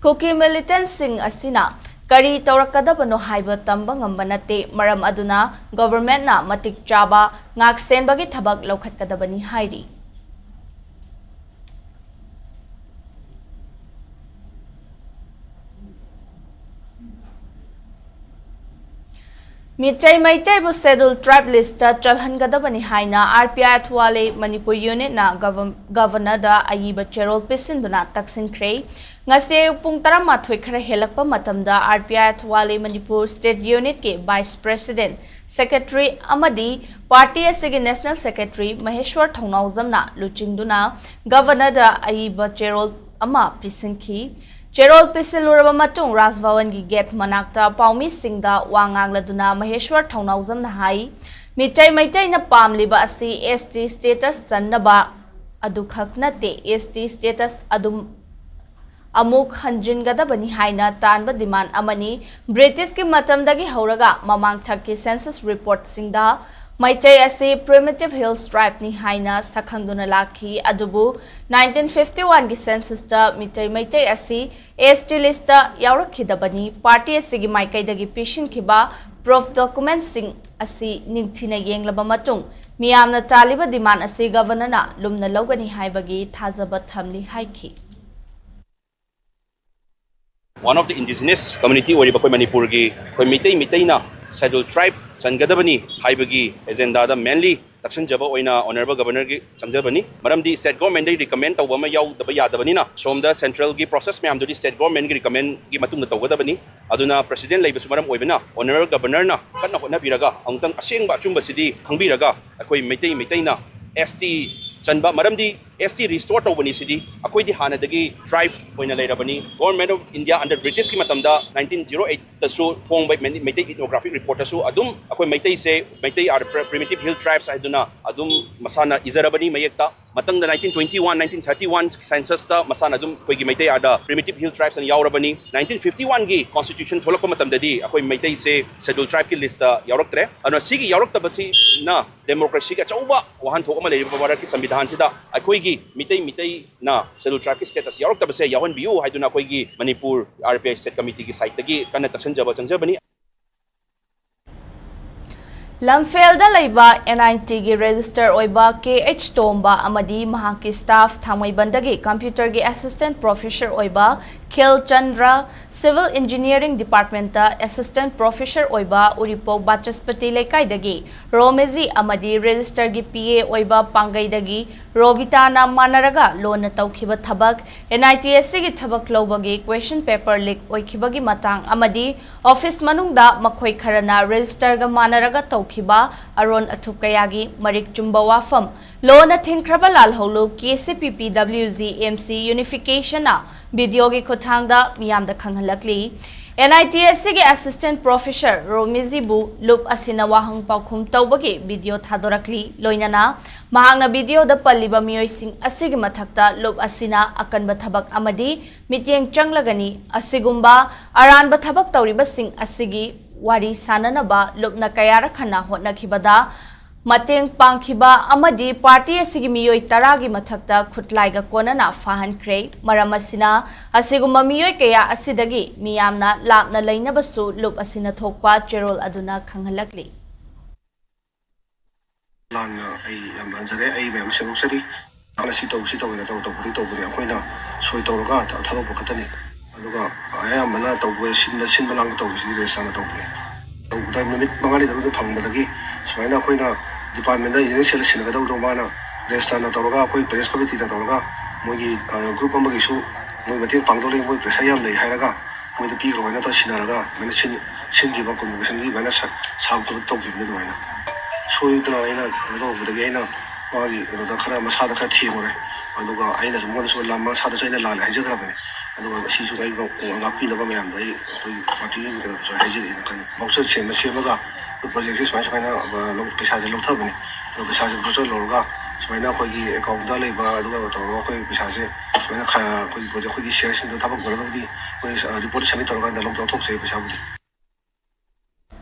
ꯀꯨꯀꯤ ꯃꯤꯂꯤꯇꯦꯟꯠꯁꯤꯡ ꯑꯁꯤꯅ ꯀꯔꯤ ꯇꯧꯔꯛꯀꯗꯕꯅꯣ ꯍꯥꯏꯕ ꯇꯝꯕ ꯉꯝꯕ ꯅꯠꯇꯦ꯫ ꯃꯔꯝ ꯑꯗꯨꯅ ꯒꯚꯔꯟꯃꯦꯟꯠꯅ ꯃꯇꯤꯛ ꯆꯥꯕ ꯉꯥꯛꯁꯦꯟꯕꯒꯤ ꯊꯕꯛ ꯂꯧꯈꯠꯀꯗꯕꯅꯤ ꯍꯥꯏꯔꯤ꯫ ꯃꯤꯇꯩ ꯃꯩꯇꯩꯕꯨ ꯁꯦꯗꯨꯜ ꯇ꯭ꯔꯥꯏꯕ ꯂꯤꯁꯇ ꯆꯜꯍꯟꯒꯗꯕꯅꯤ ꯍꯥꯏꯅ ꯑꯥꯔ ꯄꯤ ꯑꯥꯏ ꯑꯊꯋꯥꯂꯦ ꯃꯅꯤꯄꯨꯔ ꯌꯨꯅꯤꯠꯅ ꯒꯚꯔ-, ꯒꯚꯔꯅꯔꯗ ꯑꯏꯕ ꯆꯦꯔꯣꯜ ꯄꯤꯁꯤꯟꯗꯨꯅ ꯇꯛꯁꯤꯟꯈ꯭ꯔꯦ꯫ ꯉꯁꯤ ꯑꯌꯨꯛ ꯄꯨꯡ ꯇꯔꯥꯃꯥꯊꯣꯏ ꯈꯔ ꯍꯦꯜꯂꯛꯄ ꯃꯇꯝꯗ ꯑꯥꯔ ꯄꯤ ꯑꯥꯏ ꯑꯊꯋꯥꯂꯦ ꯃꯅꯤꯄꯨꯔ ꯁ꯭ꯇꯦꯠ ꯌꯨꯅꯤꯠꯀꯤ ꯚꯥꯏꯁ ꯄ꯭ꯔꯦꯁꯤꯗꯦꯟꯠ, ꯁꯦꯀ꯭ꯔꯦꯇꯔꯤ ꯑꯃꯗꯤ ꯄꯥꯔꯇꯤ ꯑꯁꯤꯒꯤ ꯅꯦꯁꯅꯦꯜ ꯁꯦꯀ꯭ꯔꯦꯇꯔꯤ ꯃꯍꯦꯁ꯭ꯋꯔ ꯊꯧꯅꯥꯎꯖꯝꯅ ꯂꯨꯆꯤꯡꯗꯨꯅ ꯒꯚꯔꯅꯔꯗ ꯑꯏꯕ ꯆꯦꯔꯣꯜ ꯑꯃ ꯄꯤꯁꯤꯟꯈꯤ꯫ ꯆꯦꯔꯣꯜ ꯄꯤꯁꯤꯜꯂꯨꯔꯕ ꯃꯇꯨꯡ ꯔꯥꯖ ꯚꯋꯟꯒꯤ ꯒꯦꯠ ꯃꯅꯥꯛꯇ ꯄꯥꯎꯃꯤꯁꯤꯡꯗ ꯋꯥ ꯉꯥꯡꯂꯗꯨꯅ ꯃꯍꯦꯁ꯭ꯋꯔ ꯊꯧꯅꯥꯎꯖꯝꯅ ꯍꯥꯏ, ꯃꯤꯇꯩ ꯃꯩꯇꯩꯅ ꯄꯥꯝꯂꯤꯕ ꯑꯁꯤ ꯑꯦꯁ ꯇꯤ ꯁ꯭ꯇꯦꯇꯁ ꯆꯟꯅꯕ ꯑꯗꯨꯈꯛ ꯅꯠꯇꯦ, ꯑꯦꯁ ꯇꯤ ꯁ꯭ꯇꯦꯇꯁ ꯑꯗꯨꯝ ꯑꯃꯨꯛ ꯍꯟꯖꯤꯟꯒꯗꯕꯅꯤ ꯍꯥꯏꯅ ꯇꯥꯟꯕ ꯗꯤꯃꯥꯟ ꯑꯃꯅꯤ꯫ ꯕ꯭ꯔꯤꯇꯤꯁꯀꯤ ꯃꯇꯝꯗꯒꯤ ꯍꯧꯔꯒ ꯃꯃꯥꯡꯊꯛꯀꯤ ꯁꯦꯟꯁꯁ ꯔꯤꯄꯣꯔꯠꯁꯤꯡꯗ ꯃꯩꯇꯩ ꯑꯁꯤ ꯄ꯭ꯔꯤꯃꯤꯇꯤꯚ ꯍꯤꯜꯁ ꯇ꯭ꯔꯥꯏꯕꯅꯤ ꯍꯥꯏꯅ ꯁꯛꯈꯪꯗꯨꯅ ꯂꯥꯛꯈꯤ꯫ ꯑꯗꯨꯕꯨ ꯅꯥꯏꯟꯇꯤꯟ ꯐꯤꯐꯇꯤ ꯋꯥꯟꯒꯤ ꯁꯦꯟꯁꯁꯇ ꯃꯤꯇꯩ ꯃꯩꯇꯩ ꯑꯁꯤ ꯑꯦꯁ ꯇꯤ ꯂꯤꯁꯇ ꯌꯥꯎꯔꯛꯈꯤꯗꯕꯅꯤ꯫ ꯄꯥꯔꯇꯤ ꯑꯁꯤꯒꯤ ꯃꯥꯏꯀꯩꯗꯒꯤ ꯄꯤꯁꯤꯟꯈꯤꯕ ꯄ꯭ꯔꯨꯐ ꯗꯣꯀꯨꯃꯦꯟꯠꯁꯤꯡ ꯑꯁꯤ ꯅꯤꯡꯊꯤꯅ ꯌꯦꯡꯂꯕ ꯃꯇꯨꯡ ꯃꯤꯌꯥꯝꯅ ꯇꯥꯜꯂꯤꯕ ꯗꯤꯃꯥꯟ ꯑꯁꯤ ꯒꯚꯔꯅꯔꯅ ꯂꯨꯝꯅ ꯂꯧꯒꯅꯤ ꯍꯥꯏꯕꯒꯤ ꯊꯥꯖꯕ ꯊꯝꯂꯤ ꯍꯥꯏꯈꯤ꯫ One of the indigenous community ꯑꯣꯏꯔꯤꯕ ꯑꯩꯈꯣꯏ ꯃꯅꯤꯄꯨꯔꯒꯤ ꯑꯩꯈꯣꯏ ꯃꯤꯇꯩ, ꯃꯤꯇꯩꯅ ꯁꯦꯗꯨꯜ ꯇ꯭ꯔꯥꯏꯕ ꯆꯟꯒꯗꯕꯅꯤ ꯍꯥꯏꯕꯒꯤ ꯑꯦꯖꯦꯟꯗꯥꯗ ꯃꯦꯟꯂꯤ ꯇꯛꯁꯟꯖꯕ ꯑꯣꯏꯅ Honourable Governorꯒꯤ ꯆꯪꯖꯕꯅꯤ꯫ ꯃꯔꯝꯗꯤ state governmentꯗꯒꯤ recommend ꯇꯧꯕ ꯑꯃ ꯌꯥꯎꯗꯕ ꯌꯥꯗꯕꯅꯤꯅ, ꯁꯣꯝꯗ centralꯒꯤ process ꯃꯌꯥꯝꯗꯨꯗꯤ state governmentꯒꯤ recommendꯒꯤ ꯃꯇꯨꯡꯗ ꯇꯧꯒꯗꯕꯅꯤ꯫ ꯑꯗꯨꯅ President ꯂꯩꯕꯁꯨ ꯃꯔꯝ ꯑꯣꯏꯕꯅ, Honourable Governorꯅ ꯀꯟꯅ ꯍꯣꯠꯅꯕꯤꯔꯒ ꯑꯃꯨꯛꯇꯪ ꯑꯁꯦꯡꯕ ꯑꯆꯨꯝꯕꯁꯤꯗꯤ ꯈꯪꯕꯤꯔꯒ, ꯑꯩꯈꯣꯏ ꯃꯩꯇꯩ ꯃꯩꯇꯩꯅ S T ꯆꯟꯕ, ꯃꯔꯝꯗꯤ S T restore ꯇꯧꯕꯅꯤ ꯁꯤꯗꯤ꯫ ꯑꯩꯈꯣꯏꯗꯤ ꯍꯥꯟꯅꯗꯒꯤ tribe ꯑꯣꯏꯅ ꯂꯩꯔꯕꯅꯤ꯫ Government of India under Britishꯀꯤ ꯃꯇꯝꯗ nineteen zero eight ꯇꯁꯨ ꯐꯣꯡꯕ ꯃꯩ-, ꯃꯩꯇꯩ ethnographic reportꯇꯁꯨ ꯑꯗꯨꯝ ꯑꯩꯈꯣꯏ ꯃꯩꯇꯩꯁꯦ, Meitei are the primitive hill tribes ꯍꯥꯏꯗꯨꯅ ꯑꯗꯨꯝ ꯃꯁꯥꯅ ꯏꯖꯔꯕꯅꯤ ꯃꯌꯦꯛꯇ꯫ ꯃꯊꯪꯗ nineteen twenty one, nineteen thirty one censusꯇ ꯃꯁꯥꯅ ꯑꯗꯨꯝ ꯑꯩꯈꯣꯏꯒꯤ Meitei are the primitive hill tribes ꯍꯥꯏꯅ ꯌꯥꯎꯔꯕꯅꯤ꯫ Nineteen fifty oneꯒꯤ constitution ꯊꯣꯛꯂꯛꯄ ꯃꯇꯝꯗꯗꯤ ꯑꯩꯈꯣꯏ ꯃꯩꯇꯩꯁꯦ scheduled tribeꯀꯤ listꯇ ꯌꯥꯎꯔꯛꯇ꯭ꯔꯦ꯫ ꯑꯗꯨꯅ ꯁꯤꯒꯤ ꯌꯥꯎꯔꯛꯇꯕꯁꯤꯅ democracyꯒꯤ ꯑꯆꯧꯕ ꯋꯥꯍꯟꯊꯣꯛ ꯑꯃ ꯂꯩꯔꯤꯕ ꯚꯥꯔꯠꯀꯤ ꯁꯪꯕꯤꯙꯥꯟꯁꯤꯗ ꯑꯩꯈꯣꯏꯒꯤ ꯃꯤꯇꯩ ꯃꯤꯇꯩꯅ scheduled tribeꯀꯤ status ꯌꯥꯎꯔꯛꯇꯕꯁꯦ ꯌꯥꯎꯍꯟꯕꯤꯌꯨ ꯍꯥꯏꯗꯨꯅ ꯑꯩꯈꯣꯏꯒꯤ Manipur R P I state committeeꯒꯤ sideꯇꯒꯤ ꯀꯟꯅ ꯇꯛꯁꯟꯖꯕ ꯆꯪꯖꯕꯅꯤ꯫ ꯂꯝꯐꯦꯜꯗ ꯂꯩꯕ N I Tꯒꯤ register ꯑꯣꯏꯕ K H ꯇꯣꯝꯕ ꯑꯃꯗꯤ ꯃꯍꯥꯛꯀꯤ staff ꯊꯥꯡꯃꯩꯕꯟꯗꯒꯤ computerꯒꯤ assistant professor ꯑꯣꯏꯕ Khel Chandra, civil engineering departmentꯇ assistant professor ꯑꯣꯏꯕ ꯎꯔꯤꯄꯣꯛ ꯕꯥꯆꯁꯄꯇꯤ ꯂꯩꯀꯥꯏꯗꯒꯤ ꯔꯣꯃꯦꯖꯤ ꯑꯃꯗꯤ registerꯒꯤ P A ꯑꯣꯏꯕ ꯄꯥꯡꯒꯩꯗꯒꯤ ꯔꯣꯕꯤꯇꯥꯅ ꯃꯥꯟꯅꯔꯒ ꯂꯣꯟꯅ ꯇꯧꯈꯤꯕ ꯊꯕꯛ, N I T S Cꯒꯤ ꯊꯕꯛ ꯂꯧꯕꯒꯤ question paper leak ꯑꯣꯏꯈꯤꯕꯒꯤ ꯃꯇꯥꯡ ꯑꯃꯗꯤ office ꯃꯅꯨꯡꯗ ꯃꯈꯣꯏ ꯈꯔꯅ registerꯒ ꯃꯥꯟꯅꯔꯒ ꯇꯧꯈꯤꯕ ꯑꯔꯣꯟ ꯑꯊꯨꯞ ꯀꯌꯥꯒꯤ ꯃꯔꯤꯛ ꯆꯨꯝꯕ ꯋꯥꯐꯝ, ꯂꯣꯟꯅ ꯊꯤꯡꯈ꯭ꯔꯕ ꯂꯥꯜꯍꯧꯂꯨꯞ K C P P W G M C unificationꯅ videoꯒꯤ ꯈꯨꯠꯊꯥꯡꯗ ꯃꯤꯌꯥꯝꯗ ꯈꯪꯍꯜꯂꯛꯂꯤ꯫ N I T S Cꯒꯤ assistant professor ꯔꯣꯃꯤꯖꯤꯕꯨ ꯂꯨꯞ ꯑꯁꯤꯅ ꯋꯥꯍꯪ ꯄꯥꯎꯈꯨꯝ ꯇꯧꯕꯒꯤ video ꯊꯥꯗꯣꯔꯛꯂꯤ꯫ ꯂꯣꯏꯅꯅ ꯃꯍꯥꯛꯅ videoꯗ ꯄꯜꯂꯤꯕ ꯃꯤꯑꯣꯏꯁꯤꯡ ꯑꯁꯤꯒꯤ ꯃꯊꯛꯇ ꯂꯨꯞ ꯑꯁꯤꯅ ꯑꯀꯟꯕ ꯊꯕꯛ ꯑꯃꯗꯤ ꯃꯤꯠꯌꯦꯡ ꯆꯪꯂꯒꯅꯤ꯫ ꯑꯁꯤꯒꯨꯝꯕ ꯑꯔꯥꯟꯕ ꯊꯕꯛ ꯇꯧꯔꯤꯕꯁꯤꯡ ꯑꯁꯤꯒꯤ ꯋꯥꯔꯤ ꯁꯥꯅꯅꯕ ꯂꯨꯞꯅ ꯀꯌꯥꯔꯛ ꯍꯟꯅ ꯍꯣꯠꯅꯈꯤꯕꯗ ꯃꯇꯦꯡ ꯄꯥꯡꯈꯤꯕ ꯑꯃꯗꯤ party ꯑꯁꯤꯒꯤ ꯃꯤꯑꯣꯏ ꯇꯔꯥꯒꯤ ꯃꯊꯛꯇ ꯈꯨꯠꯂꯥꯏꯒ ꯀꯣꯟꯅꯅ ꯐꯥꯍꯟꯈ꯭ꯔꯦ꯫ ꯃꯔꯝ ꯑꯁꯤꯅ ꯑꯁꯤꯒꯨꯝꯕ ꯃꯤꯑꯣꯏ ꯀꯌꯥ ꯑꯁꯤꯗꯒꯤ ꯃꯤꯌꯥꯝꯅ ꯂꯥꯞꯅ ꯂꯩꯅꯕꯁꯨ ꯂꯨꯞ ꯑꯁꯤꯅ ꯊꯣꯛꯄ ꯆꯦꯔꯣꯜ ꯑꯗꯨꯅ ꯈꯪꯍꯜꯂꯛꯂꯤ꯫ ꯂꯥꯟꯅ ꯑꯩ ꯌꯥꯝ ꯂꯥꯟꯖꯔꯦ꯫ ꯑꯩ ꯃꯌꯥꯝ ꯁꯦꯝꯗꯣꯛꯆꯔꯤ꯫ ꯂꯥꯟꯅ ꯁꯤ ꯇꯧ, ꯁꯤ ꯇꯧꯒꯦꯅ ꯇꯧ-, ꯇꯧꯕꯗꯤ ꯇꯧꯕꯅꯤ꯫ ꯑꯩꯈꯣꯏꯅ ꯁꯣꯏ ꯇꯧꯔꯒ ꯊ-, ꯊꯥꯗꯣꯛꯄ ꯈꯛꯇꯅꯤ꯫ ꯑꯗꯨꯒ ꯑꯌꯥꯝꯕꯅ ꯇꯧꯕ, ꯁꯤꯟꯕ, ꯁꯤꯟꯕ ꯂꯥꯡꯕ ꯇꯧꯕꯁꯤꯗꯤ ꯔꯦꯖꯤꯁꯇꯥꯔꯅ ꯇꯧꯕꯅꯤ꯫ ꯇꯧꯕꯗ ꯅꯨꯃꯤꯠ ꯃꯉꯥꯅꯤ ꯇꯔꯨꯛꯅꯤ ꯐꯪꯕꯗꯒꯤ ꯁꯨꯃꯥꯏꯅ ꯑꯩꯈꯣꯏꯅ ꯗꯤꯄꯥꯔꯠꯃꯦꯟꯗ ꯏꯟꯖꯤꯅꯤꯌꯥꯔꯤꯡ ꯁꯦꯜꯗ ꯁꯤꯟꯅꯒꯗꯧꯗꯣ ꯃꯥꯅ ꯔꯦꯖꯤꯁꯇꯥꯔꯅ ꯇꯧꯔꯒ, ꯑꯩꯈꯣꯏ ꯄ꯭ꯔꯦꯁ ꯀꯃꯤꯇꯤꯅ ꯇꯧꯔꯒ, ꯃꯣꯏꯒꯤ, ꯑ, ꯒ꯭ꯔꯨꯞ ꯑꯃꯒꯤꯁꯨ ꯃꯣꯏ ꯃꯇꯦꯡ ꯄꯥꯡꯗꯧ ꯂꯩ, ꯃꯣꯏ ꯄ꯭ꯔꯦꯁꯔ ꯌꯥꯝ ꯂꯩ ꯍꯥꯏꯔꯒ ꯃꯣꯏꯗ ꯄꯤꯈ꯭ꯔꯣ ꯍꯥꯏꯅ ꯇꯧꯔ ꯁꯤꯟꯅꯔꯒ ꯑꯗꯨꯃꯥꯏꯅ ꯁꯤꯟ-, ꯁꯤꯟꯈꯤꯕ, ꯀꯣꯟꯚꯣꯀꯦꯁꯟꯒꯤ ꯑꯗꯨꯃꯥꯏꯅ ꯁꯥ-, ꯁꯥꯕ ꯊꯕꯛ ꯇꯧꯈꯤꯕꯅꯤ꯫ ꯑꯗꯨꯃꯥꯏꯅ ꯁꯣꯏꯗꯅ ꯑꯩꯅ ꯀꯩꯅꯣ ꯇꯧꯕꯗꯒꯤ ꯑꯩꯅ ꯃꯥꯒꯤ ꯀꯩꯅꯣꯗ ꯈꯔ, ꯃꯁꯥꯗ ꯈꯔ ꯊꯦꯡꯉꯨꯔꯦ꯫ ꯑꯗꯨꯒ ꯑꯩꯅꯁꯨ ꯃꯉꯣꯟꯗꯁꯨ ꯂꯥꯟ-, ꯃꯁꯥꯗꯁꯨ ꯑꯩꯅ ꯂꯥꯜꯂꯦ ꯍꯥꯏꯖꯈ꯭ꯔꯕꯅꯦ꯫ ꯑꯗꯨꯒ ꯁꯤꯁꯨ ꯑꯩ ꯉꯥꯛ-, ꯉꯥꯛꯄꯤꯅꯕ ꯃꯌꯥꯝꯗ ꯑꯩ ꯑꯩꯈꯣꯏ ꯄꯥꯔꯇꯤꯒꯤ ꯀꯩꯅꯣꯗꯁꯨ ꯍꯥꯏꯖꯔꯛꯑꯦꯅ ꯈꯜꯂꯤ꯫ ꯚꯥꯎꯆꯔ ꯁꯦꯝꯕ ꯁꯦꯝꯃꯒ ꯑꯩꯈꯣꯏ ꯄ꯭ꯔꯣꯖꯦꯛꯁꯦ ꯁꯨꯃꯥꯏ ꯁꯨꯃꯥꯏꯅ, ꯑ, ꯂꯧ-, ꯄꯩꯁꯥꯁꯦ ꯂꯧꯊꯕꯅꯦ꯫ ꯑꯗꯣ ꯄꯩꯁꯥꯁꯦ ꯚꯥꯎꯆꯔ ꯂꯧꯔꯒ ꯁꯨꯃꯥꯏꯅ ꯑꯩꯈꯣꯏꯒꯤ ꯑꯦꯀꯥꯎꯟꯗ ꯂꯩꯕ, ꯑꯗꯨꯒ ꯇꯧꯔꯒ ꯑꯩꯈꯣꯏ ꯄꯩꯁꯥꯁꯦ ꯁꯨꯃꯥꯏꯅ ꯈ-, ꯑꯩꯈꯣꯏ ꯄ꯭ꯔꯣꯖꯦꯛ, ꯑꯩꯈꯣꯏꯒꯤ ꯁꯤꯌꯔꯁꯤꯡꯗꯣ ꯊꯕꯛ ꯂꯣꯏꯔꯒꯕꯨꯗꯤ ꯑꯩꯈꯣꯏ, ꯑ, ꯔꯤꯄꯣꯔꯠ ꯁꯕꯃꯤꯠ ꯇꯧꯔꯀꯥꯟꯗ ꯂꯧ-, ꯂꯧꯊꯣꯛꯆꯩ ꯄꯩꯁꯥꯕꯨꯗꯤ꯫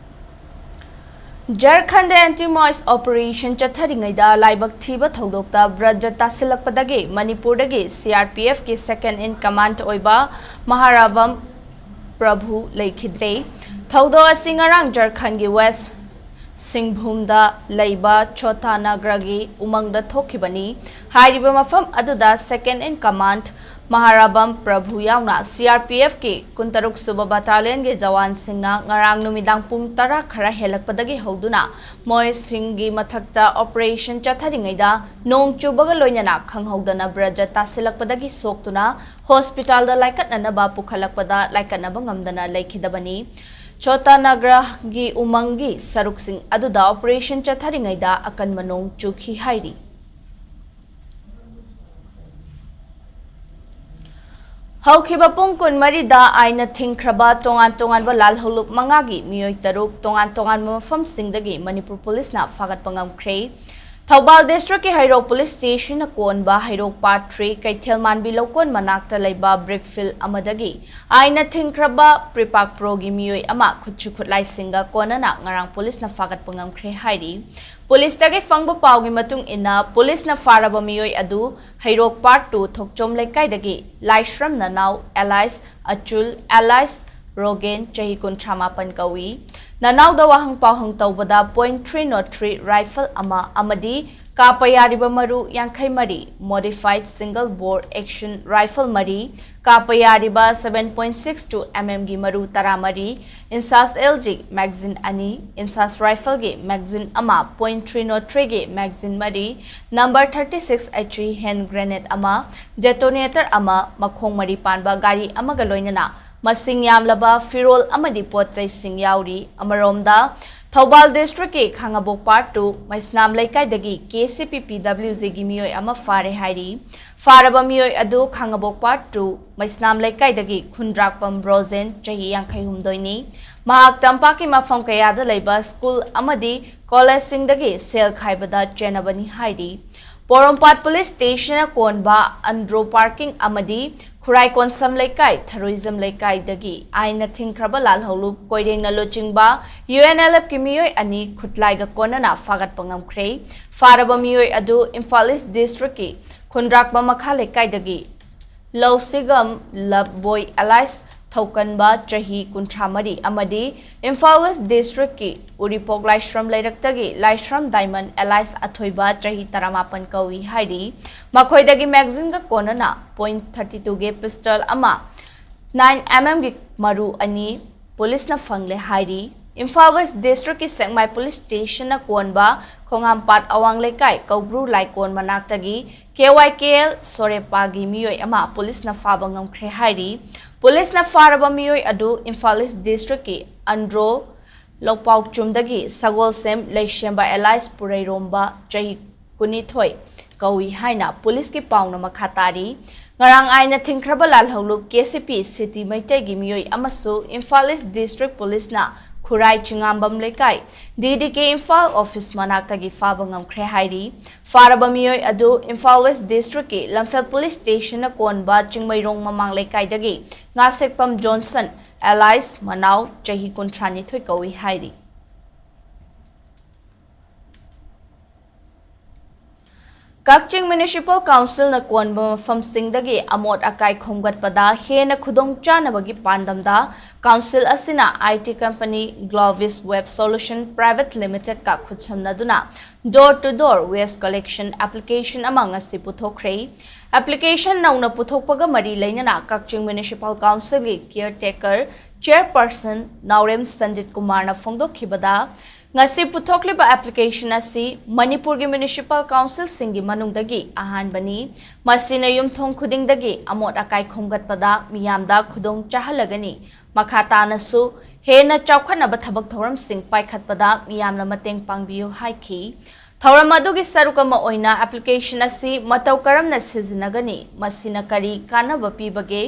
ꯖꯔꯈꯟꯗ ꯑꯦꯟꯇꯤ ꯃꯣꯏꯁ ꯑꯣꯄꯔꯦꯁꯟ ꯆꯠꯊꯔꯤꯉꯩꯗ ꯂꯥꯏꯕꯛ ꯊꯤꯕ ꯊꯧꯗꯣꯛꯇ ꯕ꯭ꯔꯖ ꯇꯥꯁꯤꯜꯂꯛꯄꯗꯒꯤ ꯃꯅꯤꯄꯨꯔꯗꯒꯤ ꯁꯤ ꯑꯥꯔ ꯄꯤ ꯑꯦꯐꯀꯤ ꯁꯦꯀꯦꯟ ꯏꯟ ꯀꯃꯥꯟꯗ ꯑꯣꯏꯕ ꯃꯍꯥꯔꯥꯕꯝ ꯄ꯭ꯔꯚꯨ ꯂꯩꯈꯤꯗ꯭ꯔꯦ꯫ ꯊꯧꯗꯣꯛ ꯑꯁꯤ ꯉꯔꯥꯡ ꯖꯔꯈꯟꯒꯤ ꯋꯦꯁ ꯁꯤꯡꯚꯨꯝꯗ ꯂꯩꯕ ꯆꯣꯇꯥꯅꯒ꯭ꯔꯒꯤ ꯎꯃꯪꯗ ꯊꯣꯛꯈꯤꯕꯅꯤ꯫ ꯍꯥꯏꯔꯤꯕ ꯃꯐꯝ ꯑꯗꯨꯗ ꯁꯦꯀꯦꯟ ꯏꯟ ꯀꯃꯥꯟꯗ ꯃꯍꯥꯔꯥꯕꯝ ꯄ꯭ꯔꯚꯨ ꯌꯥꯎꯅ ꯁꯤ ꯑꯥꯔ ꯄꯤ ꯑꯦꯐꯀꯤ ꯀꯨꯟꯇꯔꯨꯛ ꯁꯨꯕ ꯕꯠꯇꯥꯂꯤꯌꯟꯒꯤ ꯖꯋꯥꯟꯁꯤꯡꯅ ꯉꯔꯥꯡ ꯅꯨꯃꯤꯗꯥꯡ ꯄꯨꯡ ꯇꯔꯥ ꯈꯔ ꯍꯦꯜꯂꯛꯄꯗꯒꯤ ꯍꯧꯗꯨꯅ ꯃꯣꯏꯁꯤꯡꯒꯤ ꯃꯊꯛꯇ ꯑꯣꯄꯔꯦꯁꯟ ꯆꯠꯊꯔꯤꯉꯩꯗ ꯅꯣꯡ ꯆꯨꯕꯒ ꯂꯣꯏꯅꯅ ꯈꯪꯍꯧꯗꯅ ꯕ꯭ꯔꯖ ꯇꯥꯁꯤꯜꯂꯛꯄꯗꯒꯤ ꯁꯣꯛꯇꯨꯅ ꯍꯣꯁꯄꯤꯇꯥꯜꯗ ꯂꯥꯏꯀꯠꯅꯅꯕ ꯄꯨꯈꯠꯂꯛꯄꯗ ꯂꯥꯏꯀꯠꯅꯕ ꯉꯝꯗꯅ ꯂꯩꯈꯤꯗꯕꯅꯤ꯫ ꯆꯣꯇꯥꯅꯒ꯭ꯔꯒꯤ ꯎꯃꯪꯒꯤ ꯁꯔꯨꯛꯁꯤꯡ ꯑꯗꯨꯗ ꯑꯣꯄꯔꯦꯁꯟ ꯆꯠꯊꯔꯤꯉꯩꯗ ꯑꯀꯟꯕ ꯅꯣꯡ ꯆꯨꯈꯤ ꯍꯥꯏꯔꯤ꯫ ꯍꯧꯈꯤꯕ ꯄꯨꯡ ꯀꯨꯟꯃꯔꯤꯗ ꯑꯥꯏꯟꯅ ꯊꯤꯡꯈ꯭ꯔꯕ ꯇꯣꯉꯥꯟ ꯇꯣꯉꯥꯟꯕ ꯂꯥꯜꯍꯧꯂꯨꯞ ꯃꯉꯥꯒꯤ ꯃꯤꯑꯣꯏ ꯇꯔꯨꯛ ꯇꯣꯉꯥꯟ ꯇꯣꯉꯥꯟꯕ ꯃꯐꯝꯁꯤꯡꯗꯒꯤ ꯃꯅꯤꯄꯨꯔ ꯄꯨꯂꯤꯁꯅ ꯐꯥꯒꯠꯄ ꯉꯝꯈ꯭ꯔꯦ꯫ ꯊꯧꯕꯥꯜ ꯗꯤꯁꯇ꯭ꯔꯤꯛꯀꯤ ꯍꯩꯔꯣꯛ ꯄꯨꯂꯤꯁ ꯁ꯭ꯇꯦꯁꯟꯅ ꯀꯣꯟꯕ ꯍꯩꯔꯣꯛ ꯄꯥꯔꯠ ꯊ꯭ꯔꯤ ꯀꯩꯊꯦꯜ ꯃꯥꯟꯕꯤ ꯂꯧꯀꯣꯟ ꯃꯅꯥꯛꯇ ꯂꯩꯕ ꯕ꯭ꯔꯤꯛ ꯐꯤꯜ ꯑꯃꯗꯒꯤ ꯑꯥꯏꯟꯅ ꯊꯤꯡꯈ꯭ꯔꯕ ꯄ꯭ꯔꯤꯄꯥꯛ ꯄ꯭ꯔꯣꯒꯤ ꯃꯤꯑꯣꯏ ꯑꯃ ꯈꯨꯠꯁꯨ ꯈꯨꯠꯂꯥꯏꯁꯤꯡꯒ ꯀꯣꯟꯅꯅ ꯉꯔꯥꯡ ꯄꯨꯂꯤꯁꯅ ꯐꯥꯒꯠꯄ ꯉꯝꯈ꯭ꯔꯦ ꯍꯥꯏꯔꯤ꯫ ꯄꯨꯂꯤꯁꯇꯒꯤ ꯐꯪꯕ ꯄꯥꯎꯒꯤ ꯃꯇꯨꯡ ꯏꯟꯅ, ꯄꯨꯂꯤꯁꯅ ꯐꯥꯔꯕ ꯃꯤꯑꯣꯏ ꯑꯗꯨ ꯍꯩꯔꯣꯛ ꯄꯥꯔꯠ ꯇꯨ ꯊꯣꯛꯆꯣꯝ ꯂꯩꯀꯥꯏꯗꯒꯤ ꯂꯥꯏꯁ꯭ꯔꯝ ꯅꯅꯥꯎ ꯑꯦꯂꯥꯏꯁ ꯑꯆꯨꯜ ꯑꯦꯂꯥꯏꯁ ꯔꯣꯒꯦꯟ, ꯆꯍꯤ ꯀꯨꯟꯊ꯭ꯔꯥ ꯃꯥꯄꯟ ꯀꯧꯏ꯫ ꯅꯅꯥꯎꯗ ꯋꯥꯍꯪ ꯄꯥꯎꯍꯪ ꯇꯧꯕꯗ point three naught three rifle ꯑꯃ ꯑꯃꯗꯤ ꯀꯥꯞꯄ ꯌꯥꯔꯤꯕ ꯃꯔꯨ ꯌꯥꯡꯈꯩ ꯃꯔꯤ, modified single bore action rifle ꯃꯔꯤ, ꯀꯥꯞꯄ ꯌꯥꯔꯤꯕ seven point six two mm ꯒꯤ ꯃꯔꯨ ꯇꯔꯥ ꯃꯔꯤ, INSAS L G magazine ꯑꯅꯤ, INSAS rifle ꯒꯤ magazine ꯑꯃ, point three zero three ꯒꯤ magazine ꯃꯔꯤ, number thirty six H E hand grenade ꯑꯃ, detonator ꯑꯃ, ꯃꯈꯣꯡ ꯃꯔꯤ ꯄꯥꯟꯕ ꯒꯥꯔꯤ ꯑꯃꯒ ꯂꯣꯏꯅꯅ ꯃꯁꯤꯡ ꯌꯥꯝꯂꯕ ꯐꯤꯔꯣꯜ ꯑꯃꯗꯤ ꯄꯣꯠ ꯆꯩꯁꯤꯡ ꯌꯥꯎꯔꯤ꯫ ꯑꯃꯔꯣꯝꯗ, ꯊꯧꯕꯥꯜ district ꯀꯤ ꯈꯥꯉꯕꯣꯛ Part two ꯃꯩꯁꯅꯥꯝ ꯂꯩꯀꯥꯏꯗꯒꯤ K C P P W G ꯒꯤ ꯃꯤꯑꯣꯏ ꯑꯃ ꯐꯥꯔꯦ ꯍꯥꯏꯔꯤ꯫ ꯐꯥꯔꯕ ꯃꯤꯑꯣꯏ ꯑꯗꯨ ꯈꯥꯉꯕꯣꯛ Part two ꯃꯩꯁꯅꯥꯝ ꯂꯩꯀꯥꯏꯗꯒꯤ ꯈꯨꯟꯗ꯭ꯔꯥꯛꯄꯝ ꯕ꯭ꯔꯣꯖꯦꯟ, ꯆꯍꯤ ꯌꯥꯡꯈꯩ ꯍꯨꯝꯗꯣꯏꯅꯤ꯫ ꯃꯍꯥꯛ ꯇꯝꯄꯥꯛꯀꯤ ꯃꯐꯝ ꯀꯌꯥꯗ ꯂꯩꯕ school ꯑꯃꯗꯤ college ꯁꯤꯡꯗꯒꯤ ꯁꯦꯜ ꯈꯥꯏꯕꯗ ꯆꯦꯟꯅꯕꯅꯤ ꯍꯥꯏꯔꯤ꯫ ꯄꯣꯔꯣꯝꯄꯥꯠ police station ꯅ ꯀꯣꯟꯕ ꯑꯟꯗ꯭ꯔꯣ parking ꯑꯃꯗꯤ ꯈꯨꯔꯥꯏ ꯀꯣꯟꯁꯝ ꯂꯩꯀꯥꯏ, ꯊꯔꯣꯏꯖꯝ ꯂꯩꯀꯥꯏꯗꯒꯤ ꯑꯥꯏꯟꯅ ꯊꯤꯡꯈ꯭ꯔꯕ ꯂꯥꯜꯍꯧꯂꯨꯞ ꯀꯣꯏꯔꯦꯡꯅ ꯂꯨꯆꯤꯡꯕ U N L F ꯀꯤ ꯃꯤꯑꯣꯏ ꯑꯅꯤ ꯈꯨꯠꯂꯥꯏꯒ ꯀꯣꯟꯅꯅ ꯐꯥꯒꯠꯄ ꯉꯝꯈ꯭ꯔꯦ꯫ ꯐꯥꯔꯕ ꯃꯤꯑꯣꯏ ꯑꯗꯨ ꯏꯝꯐꯥꯜ East district ꯀꯤ ꯈꯨꯟꯗ꯭ꯔꯥꯛꯄ ꯃꯈꯥ ꯂꯩꯀꯥꯏꯗꯒꯤ ꯂꯧꯁꯤꯒꯝ ꯂꯕꯣꯏ alias ꯊꯧꯀꯟꯕ, ꯆꯍꯤ ꯀꯨꯟꯊ꯭ꯔꯥ ꯃꯔꯤ, ꯑꯃꯗꯤ ꯏꯝꯐꯥꯜ West district ꯀꯤ ꯎꯔꯤꯄꯣꯛ ꯂꯥꯏꯁ꯭ꯔꯝ ꯂꯩꯔꯛꯇꯒꯤ ꯂꯥꯏꯁ꯭ꯔꯝ ꯗꯥꯏꯃꯟ alias ꯑꯊꯣꯏꯕ, ꯆꯍꯤ ꯇꯔꯥꯃꯥꯄꯟ ꯀꯧꯏ ꯍꯥꯏꯔꯤ꯫ ꯃꯈꯣꯏꯗꯒꯤ magazine ꯒ ꯀꯣꯟꯅꯅ point thirty two ꯒꯤ pistol ꯑꯃ, nine M M ꯒꯤ ꯃꯔꯨ ꯑꯅꯤ police ꯅ ꯐꯪꯂꯦ ꯍꯥꯏꯔꯤ꯫ ꯏꯝꯐꯥꯜ West district ꯀꯤ ꯁꯦꯛꯃꯥꯏ police station ꯅ ꯀꯣꯟꯕ ꯈꯣꯡꯉꯥꯝꯄꯥꯠ ꯑꯋꯥꯡ ꯂꯩꯀꯥꯏ ꯀꯧꯕ꯭ꯔꯨ ꯂꯥꯏꯀꯣꯟ ꯃꯅꯥꯛꯇꯒꯤ K Y K L ꯁꯣꯔꯦꯄꯥꯒꯤ ꯃꯤꯑꯣꯏ ꯑꯃ police ꯅ ꯐꯥꯕ ꯉꯝꯈ꯭ꯔꯦ ꯍꯥꯏꯔꯤ꯫ Police ꯅ ꯐꯥꯔꯕ ꯃꯤꯑꯣꯏ ꯑꯗꯨ ꯏꯝꯐꯥꯜ East district ꯀꯤ ꯑꯟꯗ꯭ꯔꯣ ꯂꯧꯄꯥꯎꯆꯨꯝꯗꯒꯤ ꯁꯒꯣꯜꯁꯦꯝ ꯂꯩꯁꯦꯝꯕ alias ꯄꯨꯔꯩꯔꯣꯝꯕ, ꯆꯍꯤ ꯀꯨꯟꯅꯤꯊꯣꯏ ꯀꯧꯏ ꯍꯥꯏꯅ police ꯀꯤ ꯄꯥꯎꯅ ꯃꯈꯥ ꯇꯥꯔꯤ꯫ ꯉꯔꯥꯡ ꯑꯥꯏꯟꯅ ꯊꯤꯡꯈ꯭ꯔꯕ ꯂꯥꯜꯍꯧꯂꯨꯞ K C P ꯁꯤꯇꯤ ꯃꯩꯇꯩꯒꯤ ꯃꯤꯑꯣꯏ ꯑꯃꯁꯨ ꯏꯝꯐꯥꯜ East district police ꯅ ꯈꯨꯔꯥꯏ ꯆꯤꯉꯥꯝꯕꯝ ꯂꯩꯀꯥꯏ D D K Imphal office ꯃꯅꯥꯛꯇꯒꯤ ꯐꯥꯕ ꯉꯝꯈ꯭ꯔꯦ ꯍꯥꯏꯔꯤ꯫ ꯐꯥꯔꯕ ꯃꯤꯑꯣꯏ ꯑꯗꯨ ꯏꯝꯐꯥꯜ West district ꯀꯤ ꯂꯝꯐꯦꯜ police station ꯅ ꯀꯣꯟꯕ ꯆꯤꯡꯃꯩꯔꯣꯡ ꯃꯃꯥꯡ ꯂꯩꯀꯥꯏꯗꯒꯤ ꯉꯥꯁꯦꯛꯄꯝ ꯖꯣꯟꯁꯟ alias ꯃꯅꯥꯎ, ꯆꯍꯤ ꯀꯨꯟꯊ꯭ꯔꯥ ꯅꯤꯊꯣꯏ ꯀꯧꯏ ꯍꯥꯏꯔꯤ꯫ ꯀꯛꯆꯤꯡ ꯃ꯭ꯌꯨꯅꯤꯁꯤꯄꯥꯜ ꯀꯥꯎꯟꯁꯤꯜꯅ ꯀꯣꯟꯕ ꯃꯐꯝꯁꯤꯡꯗꯒꯤ ꯑꯃꯣꯠ ꯑꯀꯥꯏ ꯈꯣꯝꯒꯠꯄꯗ ꯍꯦꯟꯅ ꯈꯨꯗꯣꯡ ꯆꯥꯅꯕꯒꯤ ꯄꯥꯟꯗꯝꯗ ꯀꯥꯎꯟꯁꯤꯜ ꯑꯁꯤꯅ I T company Globis web solution private ꯂꯤꯃꯤꯇꯦꯗꯀ ꯈꯨꯠꯁꯝꯅꯗꯨꯅ door to door waste collection application ꯑꯃ ꯉꯁꯤ ꯄꯨꯊꯣꯛꯈ꯭ꯔꯦ꯫ ꯑꯦꯄ꯭ꯂꯤꯀꯦꯁꯟ ꯅꯧꯅ ꯄꯨꯊꯣꯛꯄꯒ ꯃꯔꯤ ꯂꯩꯅꯅ ꯀꯛꯆꯤꯡ ꯃ꯭ꯌꯨꯅꯤꯁꯤꯄꯥꯜ ꯀꯥꯎꯟꯁꯤꯜꯒꯤ ꯀꯤꯌꯔ ꯇꯦꯀꯔ ꯆꯦꯌꯔꯄꯔꯁꯟ ꯅꯥꯎꯔꯦꯝ ꯁꯟꯖꯤꯠ ꯀꯨꯃꯥꯔꯅ ꯐꯣꯡꯗꯣꯛꯈꯤꯕꯗ, ꯉꯁꯤ ꯄꯨꯊꯣꯛꯂꯤꯕ ꯑꯦꯄ꯭ꯂꯤꯀꯦꯁꯟ ꯑꯁꯤ ꯃꯅꯤꯄꯨꯔꯒꯤ ꯃ꯭ꯌꯨꯅꯤꯁꯤꯄꯥꯜ ꯀꯥꯎꯟꯁꯤꯜꯁꯤꯡꯒꯤ ꯃꯅꯨꯡꯗꯒꯤ ꯑꯍꯥꯟꯕꯅꯤ꯫ ꯃꯁꯤꯅ ꯌꯨꯝꯊꯣꯡ ꯈꯨꯗꯤꯡꯗꯒꯤ ꯑꯃꯣꯠ ꯑꯀꯥꯏ ꯈꯣꯝꯒꯠꯄꯗ ꯃꯤꯌꯥꯝꯗ ꯈꯨꯗꯣꯡ ꯆꯥꯍꯜꯂꯒꯅꯤ꯫ ꯃꯈꯥ ꯇꯥꯅꯁꯨ ꯍꯦꯟꯅ ꯆꯥꯎꯈꯠꯅꯕ ꯊꯕꯛ ꯊꯧꯔꯝꯁꯤꯡ ꯄꯥꯏꯈꯠꯄꯗ ꯃꯤꯌꯥꯝꯅ ꯃꯇꯦꯡ ꯄꯥꯡꯕꯤꯌꯨ ꯍꯥꯏꯈꯤ꯫ ꯊꯧꯔꯝ ꯑꯗꯨꯒꯤ ꯁꯔꯨꯛ ꯑꯃ ꯑꯣꯏꯅ ꯑꯦꯄ꯭ꯂꯤꯀꯦꯁꯟ ꯑꯁꯤ ꯃꯇꯧ ꯀꯔꯝꯅ ꯁꯤꯖꯤꯟꯅꯒꯅꯤ, ꯃꯁꯤꯅ ꯀꯔꯤ ꯀꯥꯟꯅꯕ ꯄꯤꯕꯒꯦ,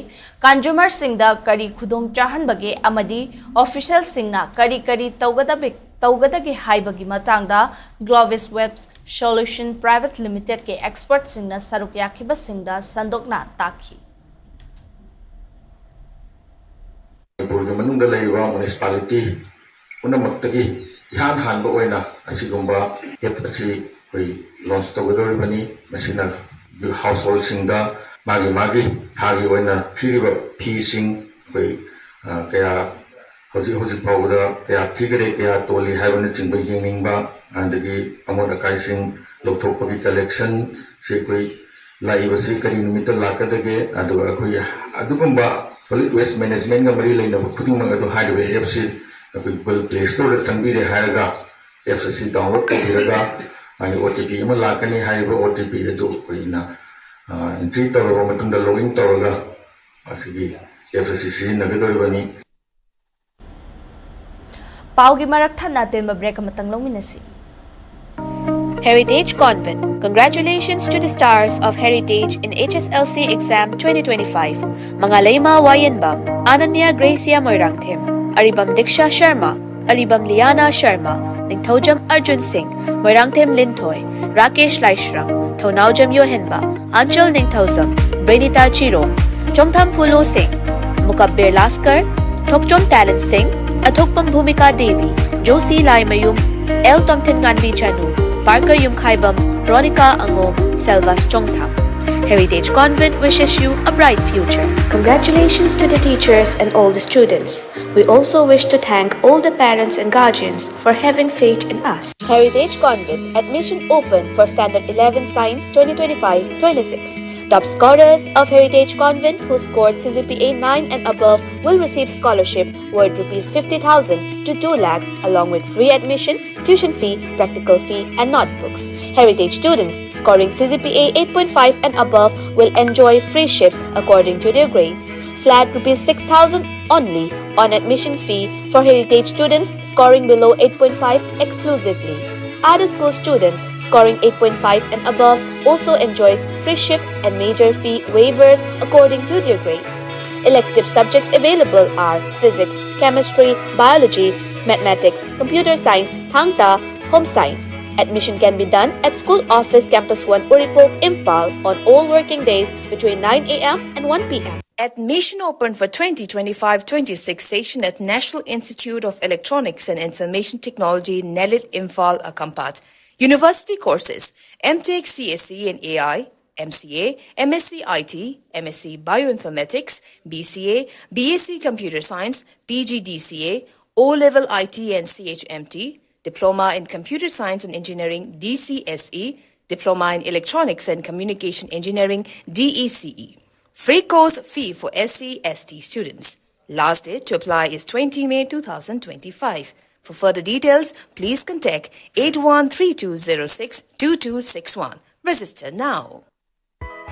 ꯀꯟꯖꯨꯃꯔꯁꯤꯡꯗ ꯀꯔꯤ ꯈꯨꯗꯣꯡ ꯆꯥꯍꯟꯕꯒꯦ ꯑꯃꯗꯤ ꯑꯣꯐꯤꯁꯤꯌꯦꯜꯁꯤꯡꯅ ꯀꯔꯤ ꯀꯔꯤ ꯇꯧꯒꯗꯕ-, ꯇꯧꯒꯗꯒꯦ ꯍꯥꯏꯕꯒꯤ ꯃꯇꯥꯡꯗ ꯒ꯭ꯂꯣꯕꯤꯁ ꯋꯦꯕ ꯁꯣꯂꯨꯁꯟ ꯄ꯭ꯔꯥꯏꯚꯦꯠ ꯂꯤꯃꯤꯇꯦꯗꯀꯤ ꯑꯦꯛꯁꯄꯔꯠꯁꯤꯡꯅ ꯁꯔꯨꯛ ꯌꯥꯈꯤꯕꯁꯤꯡꯗ ꯁꯟꯗꯣꯛꯅ ꯇꯥꯛꯈꯤ꯫ ꯃꯅꯤꯄꯨꯔꯒꯤ ꯃꯅꯨꯡꯗ ꯂꯩꯔꯤꯕ ꯃ꯭ꯌꯨꯅꯤꯁꯤꯄꯥꯂꯤꯇꯤ ꯄꯨꯝꯅꯃꯛꯇꯒꯤ ꯏꯍꯥꯟ ꯍꯥꯟꯕ ꯑꯣꯏꯅ ꯑꯁꯤꯒꯨꯝꯕ ꯑꯦꯞ ꯑꯁꯤ ꯑꯩꯈꯣꯏ ꯂꯣꯟꯆ ꯇꯧꯒꯗꯧꯔꯤꯕꯅꯤ꯫ ꯃꯁꯤꯅ ꯍꯥꯎꯁꯍꯣꯜꯁꯤꯡꯗ ꯃꯥꯒꯤ ꯃꯥꯒꯤ ꯊꯥꯒꯤ ꯑꯣꯏꯅ ꯊꯤꯔꯤꯕ ꯐꯤꯁꯤꯡ ꯑꯩꯈꯣꯏ, ꯑ, ꯀꯌꯥ ꯍꯧꯖꯤꯛ ꯍꯧꯖꯤꯛ ꯐꯥꯎꯕꯗ ꯀꯌꯥ ꯊꯤꯈꯔꯦ, ꯀꯌꯥ ꯇꯣꯜꯂꯤ ꯍꯥꯏꯕꯅꯆꯤꯡꯕ ꯌꯦꯡꯅꯤꯡꯕ, ꯑꯗꯒꯤ ꯑꯃꯣꯠ ꯑꯀꯥꯏꯁꯤꯡ ꯂꯧꯊꯣꯛꯄꯒꯤ ꯀꯂꯦꯛꯁꯟꯁꯦ ꯑꯩꯈꯣꯏ ꯂꯥꯛꯏꯕꯁꯤ ꯀꯔꯤ ꯅꯨꯃꯤꯠꯇ ꯂꯥꯛꯀꯗꯒꯦ, ꯑꯗꯨꯒ ꯑꯩꯈꯣꯏꯒꯤ ꯑꯗꯨꯒꯨꯝꯕ solid waste managementꯒ ꯃꯔꯤ ꯂꯩꯅꯕ ꯈꯨꯗꯤꯡꯃꯛ ꯑꯗꯨ ꯍꯥꯏꯔꯤꯕ ꯑꯦꯞꯁꯤ ꯑꯩꯈꯣꯏ Google Play Storeꯗ ꯆꯪꯕꯤꯔꯦ ꯍꯥꯏꯔꯒ ꯑꯦꯞꯁ ꯑꯁꯤ download ꯇꯧꯕꯤꯔꯒ ꯃꯥꯒꯤ O T P ꯑꯃ ꯂꯥꯛꯀꯅꯤ꯫ ꯍꯥꯏꯔꯤꯕ O T P ꯑꯗꯨ ꯑꯩꯈꯣꯏꯅ, ꯑ, entry ꯇꯧꯔꯕ ꯃꯇꯨꯡꯗ, login ꯇꯧꯔꯒ ꯑꯁꯤꯒꯤ ꯑꯦꯞꯁ ꯑꯁꯤ ꯁꯤꯖꯤꯟꯅꯒꯗꯧꯔꯤꯕꯅꯤ꯫ ꯄꯥꯎꯒꯤ ꯃꯔꯛ ꯊꯠꯅ ꯑꯇꯦꯟꯕ ꯕ꯭ꯔꯦꯛ ꯑꯃꯇꯪ ꯂꯧꯃꯤꯟꯅꯁꯤ꯫ Heritage Convent, congratulations to the stars of Heritage in H S L C exam twenty twenty-five. Mangaleima Wayenbam, Ananya Gracia Moirangthem, Aribam Diksha Sharma, Aribam Liana Sharma, Ningthaujam Arjun Singh, Moirangthem Linthoi, Rakesh Laishrang, Thounaujam Yohenba, Anchal Ningthaujam, Brenita Chirong, Chongtham Fulo Singh, Mukabir Laskar, Thokchom Talent Singh, Athokpam Bhumika Devi, Josie Laimayum, L Tomthen Nganbi Chanu, Parker Yumkhaibam, Ronica Angom, Selvas Chongthang. Heritage Convent wishes you a bright future. Congratulations to the teachers and all the students. We also wish to thank all the parents and guardians for having faith in us. Heritage Convent, admission open for Standard eleven Science twenty twenty-five twenty-six. Top scorers of Heritage Convent who scored C G P A nine and above will receive scholarship worth rupees fifty thousand to two lakhs, along with free admission, tuition fee, practical fee, and notebooks. Heritage students scoring C G P A eight point five and above will enjoy free ships according to their grades. Flat rupees six thousand only on admission fee for Heritage students scoring below eight point five exclusively. Other school students scoring eight point five and above also enjoys free ship and major fee waivers according to their grades. Elective subjects available are physics, chemistry, biology, mathematics, computer science, thangta, home science. Admission can be done at School Office, Campus one, Uripok, Imphal on all working days between nine a m and one p m. Admission open for twenty twenty-five twenty-six session at National Institute of Electronics and Information Technology, Nelit, Imphal, Akampat. University courses: M Tech C S E and A I, M C A, M S C I T, M S C Bioinformatics, B C A, B S C Computer Science, P G D C A, O-level I T and C H M T, Diploma in Computer Science and Engineering, D C S E, Diploma in Electronics and Communication Engineering, D E C E. Free course fee for S C S T students. Last date to apply is twenty May two thousand twenty-five. For further details, please contact eight one three two zero six two two six one. Register now.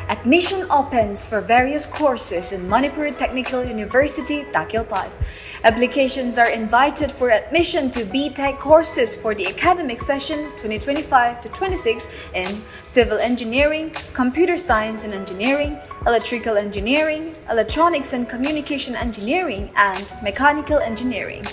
Admission opens for various courses in Manipur Technical University, Takyalpad. Applications are invited for admission to B Tech courses for the academic session twenty twenty-five to twenty-six in Civil Engineering, Computer Science and Engineering, Electrical Engineering, Electronics and Communication Engineering, and Mechanical Engineering.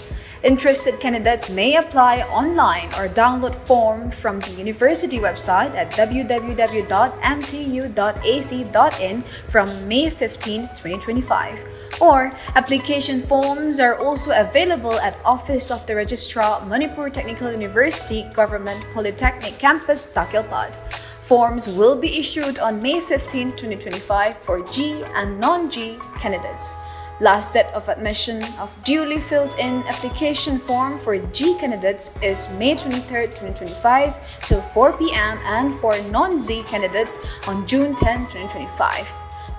Interested candidates may apply online or download form from the university website at w w w dot m t u dot a c dot in from May fifteenth, twenty twenty-five. Or application forms are also available at Office of the Registrar, Manipur Technical University Government Polytechnic Campus, Tangkhulpad. Forms will be issued on May fifteenth, twenty twenty-five for G and non-G candidates. Last date of admission of duly filled in application form for G candidates is May twenty-third, twenty twenty-five till four p m and for non-G candidates on June tenth, twenty twenty-five.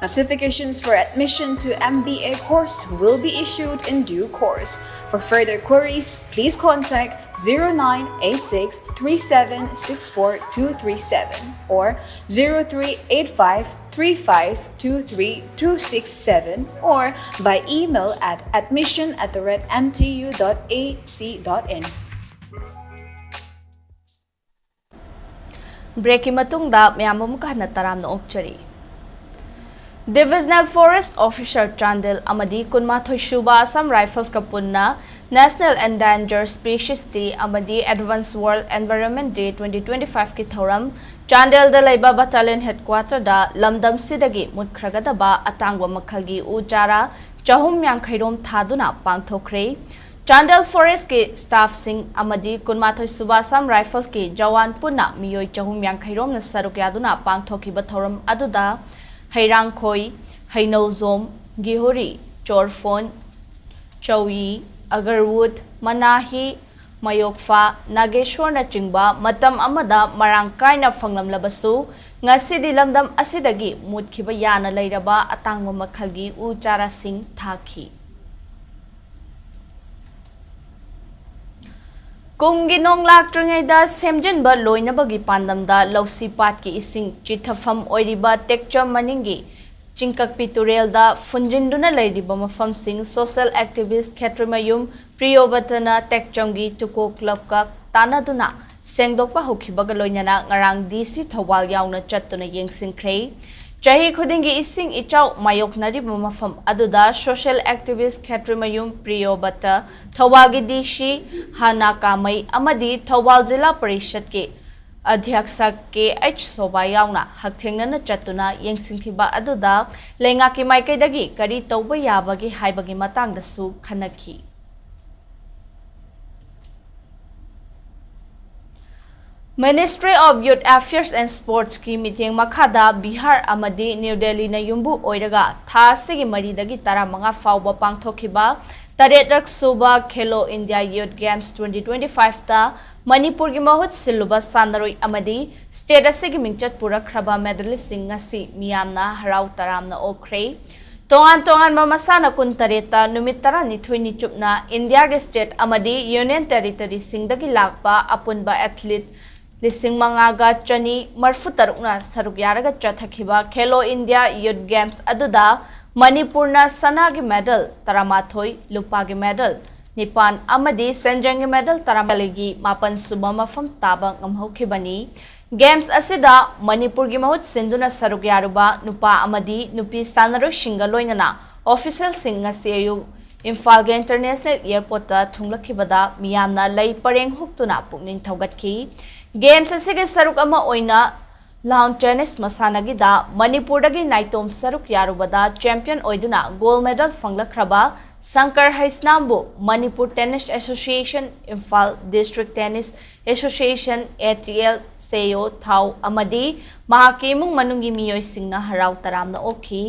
Notifications for admission to M B A course will be issued in due course. For further queries, please contact zero nine eight six three seven six four two three seven or zero three eight five three five two three two six seven or by email at admission at the rate m t u dot a c dot in. ꯕ꯭ꯔꯦꯛꯀꯤ ꯃꯇꯨꯡꯗ ꯃꯌꯥꯝ ꯑꯃꯨꯛꯀ ꯍꯟꯅ ꯇꯔꯥꯝꯅ ꯑꯣꯛꯆꯔꯤ꯫ Divisional Forest Officer Chandel ꯑꯃꯗꯤ ꯀꯨꯟꯃꯥꯊꯣꯏ ꯁꯨꯕ ꯑꯁꯥꯝ ꯔꯥꯏꯐꯜꯁꯀ ꯄꯨꯟꯅ National Endangered Species Day ꯑꯃꯗꯤ Advance World Environment Day twenty twenty-five ꯀꯤ ꯊꯧꯔꯝ ꯆꯥꯟꯗꯦꯜꯗ ꯂꯩꯕ battalion headquarter ꯗ ꯂꯝꯗꯝꯁꯤꯗꯒꯤ ꯃꯨꯠꯈ꯭ꯔꯒꯗꯕ ꯑꯇꯥꯡꯕ ꯃꯈꯜꯒꯤ ꯎ ꯆꯥꯔꯥ ꯆꯍꯨꯝ ꯌꯥꯡꯈꯩ ꯔꯣꯝ ꯊꯥꯗꯨꯅ ꯄꯥꯡꯊꯣꯛꯈ꯭ꯔꯦ꯫ ꯆꯥꯟꯗꯦꯜ Forest ꯀꯤ staff ꯁꯤꯡ ꯑꯃꯗꯤ ꯀꯨꯟꯃꯥꯊꯣꯏ ꯁꯨꯕ ꯑꯁꯥꯝ ꯔꯥꯏꯐꯜꯁꯀꯤ ꯖꯋꯥꯟ ꯄꯨꯟꯅ ꯃꯤꯑꯣꯏ ꯆꯍꯨꯝ ꯌꯥꯡꯈꯩ ꯔꯣꯝꯅ ꯁꯔꯨꯛ ꯌꯥꯗꯨꯅ ꯄꯥꯡꯊꯣꯛꯈꯤꯕ ꯊꯧꯔꯝ ꯑꯗꯨꯗ ꯍꯩꯔꯥꯡꯈꯣꯏ, ꯍꯩꯅꯧꯖꯣꯝ, ꯒꯤꯍꯣꯔꯤ, ꯆꯣꯔꯐꯣꯟ, ꯆꯧꯌꯤ, ꯑꯒꯔꯋꯨꯗ, ꯃꯅꯥꯍꯤ, ꯃꯌꯣꯛꯐꯥ, ꯅꯥꯒꯦꯁꯣꯔꯅꯆꯤꯡꯕ ꯃꯇꯝ ꯑꯃꯗ ꯃꯔꯥꯡ ꯀꯥꯏꯅ ꯐꯪꯂꯝꯂꯕꯁꯨ, ꯉꯁꯤꯗꯤ ꯂꯝꯗꯝ ꯑꯁꯤꯗꯒꯤ ꯃꯨꯠꯈꯤꯕ ꯌꯥꯅ ꯂꯩꯔꯕ ꯑꯇꯥꯡꯕ ꯃꯈꯜꯒꯤ ꯎ ꯆꯥꯔꯥꯁꯤꯡ ꯊꯥꯈꯤ꯫ ꯀꯨꯝꯒꯤ ꯅꯣꯡ ꯂꯥꯛꯇ꯭ꯔꯤꯉꯩꯗ ꯁꯦꯝꯖꯤꯟꯕ ꯂꯣꯏꯅꯕꯒꯤ ꯄꯥꯟꯗꯝꯗ ꯂꯧꯁꯤ ꯄꯥꯠꯀꯤ ꯏꯁꯤꯡ ꯆꯤꯊꯐꯝ ꯑꯣꯏꯔꯤꯕ ꯇꯦꯛꯆꯝ ꯃꯅꯤꯡꯒꯤ ꯆꯤꯡꯀꯛꯄꯤ ꯇꯨꯔꯦꯜꯗ ꯐꯨꯟꯖꯤꯟꯗꯨꯅ ꯂꯩꯔꯤꯕ ꯃꯐꯝꯁꯤꯡ social activist ꯈꯦꯇ꯭ꯔꯤꯃꯌꯨꯝ ꯄ꯭ꯔꯤꯌꯣꯕꯇꯅ ꯇꯦꯛꯆꯝꯒꯤ ꯇꯨꯀꯣ club ꯀ ꯇꯥꯟꯅꯗꯨꯅ ꯁꯦꯡꯗꯣꯛꯄ ꯍꯧꯈꯤꯕꯒ ꯂꯣꯏꯅꯅ ꯉꯔꯥꯡ D C ꯊꯧꯕꯥꯜ ꯌꯥꯎꯅ ꯆꯠꯇꯨꯅ ꯌꯦꯡꯁꯤꯟꯈ꯭ꯔꯦ꯫ ꯆꯍꯤ ꯈꯨꯗꯤꯡꯒꯤ ꯏꯁꯤꯡ ꯏꯆꯥꯎ ꯃꯥꯌꯣꯛꯅꯔꯤꯕ ꯃꯐꯝ ꯑꯗꯨꯗ social activist ꯈꯦꯇ꯭ꯔꯤꯃꯌꯨꯝ ꯄ꯭ꯔꯤꯌꯣꯕꯇ, ꯊꯧꯕꯥꯜꯒꯤ ꯗꯤ ꯁꯤ ꯍꯥꯅꯥ ꯀꯥꯃꯩ ꯑꯃꯗꯤ ꯊꯧꯕꯥꯜ ꯖꯤꯂꯥ ꯄꯔꯤꯁꯠꯀꯤ ꯑꯙ꯭ꯌꯛꯁ ꯀꯦ ꯑꯩꯆ ꯁꯣꯚꯥ ꯌꯥꯎꯅ ꯍꯛꯊꯦꯡꯅꯅ ꯆꯠꯇꯨꯅ ꯌꯦꯡꯁꯤꯟꯈꯤꯕ ꯑꯗꯨꯗ ꯂꯩꯉꯥꯛꯀꯤ ꯃꯥꯏꯀꯩꯗꯒꯤ ꯀꯔꯤ ꯇꯧꯕ ꯌꯥꯕꯒꯦ ꯍꯥꯏꯕꯒꯤ ꯃꯇꯥꯡꯗꯁꯨ ꯈꯟꯅꯈꯤ꯫ Ministry of Youth Affairs and Sportsꯀꯤ ꯃꯤꯠꯌꯦꯡ ꯃꯈꯥꯗ ꯕꯤꯍꯥꯔ ꯑꯃꯗꯤ ꯅ꯭ꯌꯨ ꯗꯦꯜꯂꯤꯅ ꯌꯨꯝꯕꯨ ꯑꯣꯏꯔꯒ ꯊꯥ ꯑꯁꯤꯒꯤ ꯃꯔꯤꯗꯒꯤ ꯇꯔꯥꯃꯉꯥ ꯐꯥꯎꯕ ꯄꯥꯡꯊꯣꯛꯈꯤꯕ ꯇꯔꯦꯠꯔꯛ ꯁꯨꯕ Khelo India youth games twenty twenty fiveꯇ ꯃꯅꯤꯄꯨꯔꯒꯤ ꯃꯍꯨꯠ ꯁꯤꯜꯂꯨꯕ ꯁꯥꯟꯅꯔꯣꯏ ꯑꯃꯗꯤ state ꯑꯁꯤꯒꯤ ꯃꯤꯡꯆꯠ ꯄꯨꯔꯛꯈ꯭ꯔꯕ medalistꯁꯤꯡ ꯉꯁꯤ ꯃꯤꯌꯥꯝꯅ ꯍꯔꯥꯎ ꯇꯔꯥꯝꯅ ꯑꯣꯛꯈ꯭ꯔꯦ꯫ ꯇꯣꯉꯥꯟ ꯇꯣꯉꯥꯟꯕ ꯃꯁꯥꯟꯅ ꯀꯨꯟꯇꯔꯦꯠꯇ ꯅꯨꯃꯤꯠ ꯇꯔꯥꯅꯤꯊꯣꯏꯅꯤ ꯆꯨꯞꯅ ꯏꯟꯗꯤꯌꯥꯒꯤ state ꯑꯃꯗꯤ union territoryꯁꯤꯡꯗꯒꯤ ꯂꯥꯛꯄ ꯑꯄꯨꯟꯕ athlete ꯂꯤꯁꯤꯡ ꯃꯉꯥꯒ ꯆꯅꯤ ꯃꯔꯤꯐꯨ ꯇꯔꯨꯛꯅ ꯁꯔꯨꯛ ꯌꯥꯔꯒ ꯆꯠꯊꯈꯤꯕ ꯈꯦꯂꯣ ꯏꯟꯗꯤꯌꯥ ꯌꯨꯊ ꯒꯦꯝꯁ ꯑꯗꯨꯗ ꯃꯅꯤꯄꯨꯔꯅ ꯁꯅꯥꯒꯤ medal ꯇꯔꯥꯃꯥꯊꯣꯏ, ꯂꯨꯄꯥꯒꯤ medal ꯅꯤꯄꯥꯟ ꯑꯃꯗꯤ ꯁꯦꯟꯖꯦꯡꯒꯤ medal ꯇꯔꯥꯃꯥꯄꯜꯒꯤ ꯃꯥꯄꯟ ꯁꯨꯕ ꯃꯐꯝ ꯇꯥꯕ ꯉꯝꯍꯧꯈꯤꯕꯅꯤ꯫ ꯒꯦꯝꯁ ꯑꯁꯤꯗ ꯃꯅꯤꯄꯨꯔꯒꯤ ꯃꯍꯨꯠ ꯁꯤꯟꯗꯨꯅ ꯁꯔꯨꯛ ꯌꯥꯔꯨꯕ ꯅꯨꯄꯥ ꯑꯃꯗꯤ ꯅꯨꯄꯤ ꯁꯥꯟꯅꯔꯣꯏꯁꯤꯡꯒ ꯂꯣꯏꯅꯅ officialꯁꯤꯡ ꯉꯁꯤ ꯑꯌꯨꯛ ꯏꯝꯐꯥꯜꯒꯤ International Airportꯇ ꯊꯨꯡꯂꯛꯈꯤꯕꯗ ꯃꯤꯌꯥꯝꯅ ꯂꯩ ꯄꯔꯦꯡ ꯍꯨꯛꯇꯨꯅ ꯄꯨꯛꯅꯤꯡ ꯊꯧꯒꯠꯈꯤ꯫ ꯒꯦꯝꯁ ꯑꯁꯤꯒꯤ ꯁꯔꯨꯛ ꯑꯃ ꯑꯣꯏꯅ lawn tennis ꯃꯁꯥꯟꯅꯒꯤꯗ ꯃꯅꯤꯄꯨꯔꯗꯒꯤ ꯅꯥꯏꯇꯣꯝ ꯁꯔꯨꯛ ꯌꯥꯔꯨꯕꯗ champion ꯑꯣꯏꯗꯨꯅ gold medal ꯐꯪꯂꯛꯈ꯭ꯔꯕ Shankar ꯍꯩꯁꯅꯥꯝꯕꯨ Manipur Tennis Association, Imphal District Tennis Association, ATL, ꯁꯦꯌꯣ ꯊꯥꯎ ꯑꯃꯗꯤ ꯃꯍꯥꯛꯀꯤ ꯏꯃꯨꯡ ꯃꯅꯨꯡꯒꯤ ꯃꯤꯑꯣꯏꯁꯤꯡꯅ ꯍꯔꯥꯎ ꯇꯔꯥꯝꯅ ꯑꯣꯛꯈꯤ꯫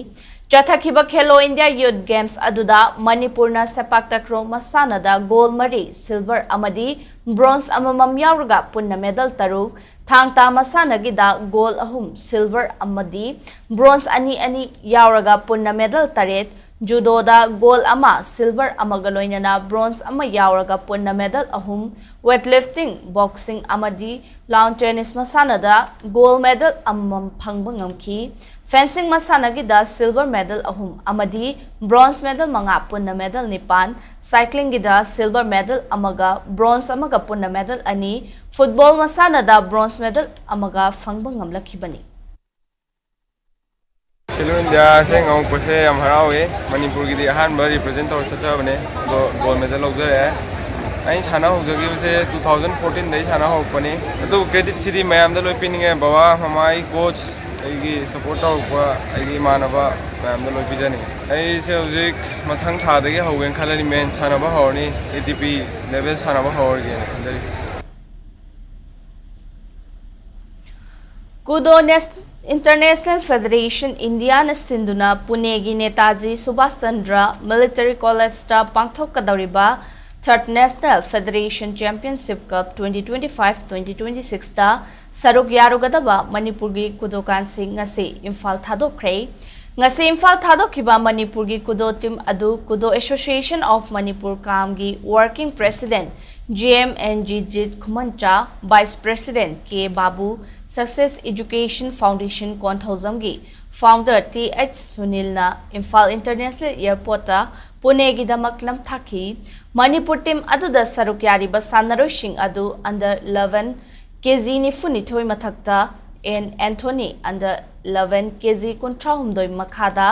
ꯆꯠꯊꯈꯤꯕ ꯈꯦꯂꯣ ꯏꯟꯗꯤꯌꯥ ꯌꯨꯊ ꯒꯦꯝꯁ ꯑꯗꯨꯗ ꯃꯅꯤꯄꯨꯔꯅ ꯁꯦꯄꯥꯛ ꯇꯀ꯭ꯔꯣ ꯃꯁꯥꯟꯅꯗ gold ꯃꯔꯤ, silver ꯑꯃꯗꯤ bronze ꯑꯃꯃꯝ ꯌꯥꯎꯔꯒ ꯄꯨꯟꯅ medal ꯇꯔꯨꯛ, ꯊꯥꯡ ꯇꯥ ꯃꯁꯥꯟꯅꯒꯤꯗ gold ꯑꯍꯨꯝ, silver ꯑꯃꯗꯤ bronze ꯑꯅꯤ ꯑꯅꯤ ꯌꯥꯎꯔꯒ ꯄꯨꯟꯅ medal ꯇꯔꯦꯠ, ꯖꯨꯗꯣꯗ gold ꯑꯃ, silver ꯑꯃꯒ ꯂꯣꯏꯅꯅ bronze ꯑꯃ ꯌꯥꯎꯔꯒ ꯄꯨꯟꯅ medal ꯑꯍꯨꯝ, weightlifting, boxing ꯑꯃꯗꯤ lawn tennis ꯃꯁꯥꯟꯅꯗ gold medal ꯑꯃꯃꯝ ꯐꯪꯕ ꯉꯝꯈꯤ꯫ Fencing ꯃꯁꯥꯟꯅꯒꯤꯗ silver medal ꯑꯍꯨꯝ ꯑꯃꯗꯤ bronze medal ꯃꯉꯥ, ꯄꯨꯟꯅ medal ꯅꯤꯄꯥꯟ, cyclingꯒꯤꯗ silver medal ꯑꯃꯒ bronze ꯑꯃꯒ ꯄꯨꯟꯅ medal ꯑꯅꯤ, football ꯃꯁꯥꯟꯅꯗ bronze medal ꯑꯃꯒ ꯐꯪꯕ ꯉꯝꯂꯛꯈꯤꯕꯅꯤ꯫ ꯈꯦꯂꯣ ꯏꯟꯗꯤꯌꯥꯁꯦ ꯉꯝꯃꯛꯄꯁꯦ ꯌꯥꯝ ꯍꯔꯥꯎꯋꯦ꯫ ꯃꯅꯤꯄꯨꯔꯒꯤꯗꯤ ꯑꯍꯥꯟꯕ ꯔꯤꯄ꯭ꯔꯖꯦꯟ ꯇꯧꯔ ꯆꯠꯆꯕꯅꯦ, ꯑꯗꯣ ꯒꯣꯜ ꯃꯦꯗꯜ ꯂꯧꯖꯔꯛꯑꯦ꯫ ꯑꯩꯅ ꯁꯥꯟꯅ ꯍꯧꯖꯈꯤꯕꯁꯦ ꯇꯨ ꯊꯥꯎꯖꯟ ꯐꯣꯔꯇꯤꯟꯗꯩ ꯁꯥꯟꯅ ꯍꯧꯔꯛꯄꯅꯤ꯫ ꯑꯗꯨ ꯀ꯭ꯔꯦꯗꯤꯠꯁꯤꯗꯤ ꯃꯌꯥꯝꯗ ꯂꯣꯏ ꯄꯤꯅꯤꯡꯉꯦ, ꯕꯕꯥ, ꯃꯃꯥ, ꯑꯩ ꯀꯣꯆ, ꯑꯩꯒꯤ ꯁꯞꯄꯣꯔꯠ ꯇꯧꯔꯛꯄ ꯑꯩꯒꯤ ꯏꯃꯥꯟꯅꯕ ꯃꯌꯥꯝꯗ ꯂꯣꯏ ꯄꯤꯖꯅꯤꯡꯉꯦ꯫ ꯑꯩꯁꯦ ꯍꯧꯖꯤꯛ ꯃꯊꯪ ꯊꯥꯗꯒꯤ ꯍꯧꯒꯦꯅ ꯈꯜꯂꯅꯤ, ꯃꯦꯟ ꯁꯥꯟꯅꯕ ꯍꯧꯔꯅꯤ, ꯑꯦ ꯇꯤ ꯄꯤ ꯂꯦꯚꯦꯜ ꯁꯥꯟꯅꯕ ꯍꯧꯔꯒꯦꯅ ꯈꯟꯖꯔꯤ꯫ ꯀꯨꯗꯣ ꯅꯦꯁ-, ꯏꯟꯇꯔꯅꯦꯁꯅꯦꯜ ꯐꯦꯗꯔꯦꯁꯟ ꯏꯟꯗꯤꯌꯥꯅ ꯁꯤꯟꯗꯨꯅ ꯄꯨꯅꯦꯒꯤ ꯅꯦꯇꯥꯖꯤ ꯁꯨꯚꯥꯁ ꯆꯟꯗ꯭ꯔ ꯃꯤꯂꯤꯇꯔꯤ ꯀꯣꯂꯦꯖꯇ ꯄꯥꯡꯊꯣꯛꯀꯗꯧꯔꯤꯕ ꯊꯔꯠ national federation championship cup twenty twenty five twenty twenty ꯁꯤꯛꯁꯇ ꯁꯔꯨꯛ ꯌꯥꯔꯨꯒꯗꯕ ꯃꯅꯤꯄꯨꯔꯒꯤ ꯀꯨꯗꯣꯀꯥꯟꯁꯤꯡ ꯉꯁꯤ ꯏꯝꯐꯥꯜ ꯊꯥꯗꯣꯛꯈ꯭ꯔꯦ꯫ ꯉꯁꯤ ꯏꯝꯐꯥꯜ ꯊꯥꯗꯣꯛꯈꯤꯕ ꯃꯅꯤꯄꯨꯔꯒꯤ ꯀꯨꯗꯣ ꯇꯤꯝ ꯑꯗꯨ ꯀꯨꯗꯣ ꯑꯦꯁꯣꯁꯤꯌꯦꯁꯟ ꯑꯣꯐ ꯃꯅꯤꯄꯨꯔ ꯀꯥꯝꯒꯤ working president G M N G Jit Khumancha, vice president K Babu, success education foundation ꯀꯣꯟꯊꯧꯖꯝꯒꯤ ꯐꯥꯎꯟꯗꯔ ꯇꯤ ꯑꯩꯆ ꯁꯨꯅꯤꯜꯅ ꯏꯝꯐꯥꯜ ꯏꯟꯇꯔꯅꯦꯁꯅꯦꯜ ꯑꯦꯌꯔꯄꯣꯔꯠꯇ ꯄꯨꯅꯦꯒꯤꯗꯃꯛ ꯅꯝꯊꯥꯛꯈꯤ꯫ ꯃꯅꯤꯄꯨꯔ ꯇꯤꯝ ꯑꯗꯨꯗ ꯁꯔꯨꯛ ꯌꯥꯔꯤꯕ ꯁꯥꯟꯅꯔꯣꯏꯁꯤꯡ ꯑꯗꯨ ꯑꯟꯗꯔ ꯏꯂꯦꯚꯦꯟ ꯀꯦ ꯖꯤ ꯅꯤꯐꯨꯅꯤꯊꯣꯏ ꯃꯊꯛꯇ N Anthony, under eleven K G ꯀꯨꯟꯊ꯭ꯔꯥꯍꯨꯝꯗꯣꯏ ꯃꯈꯥꯗ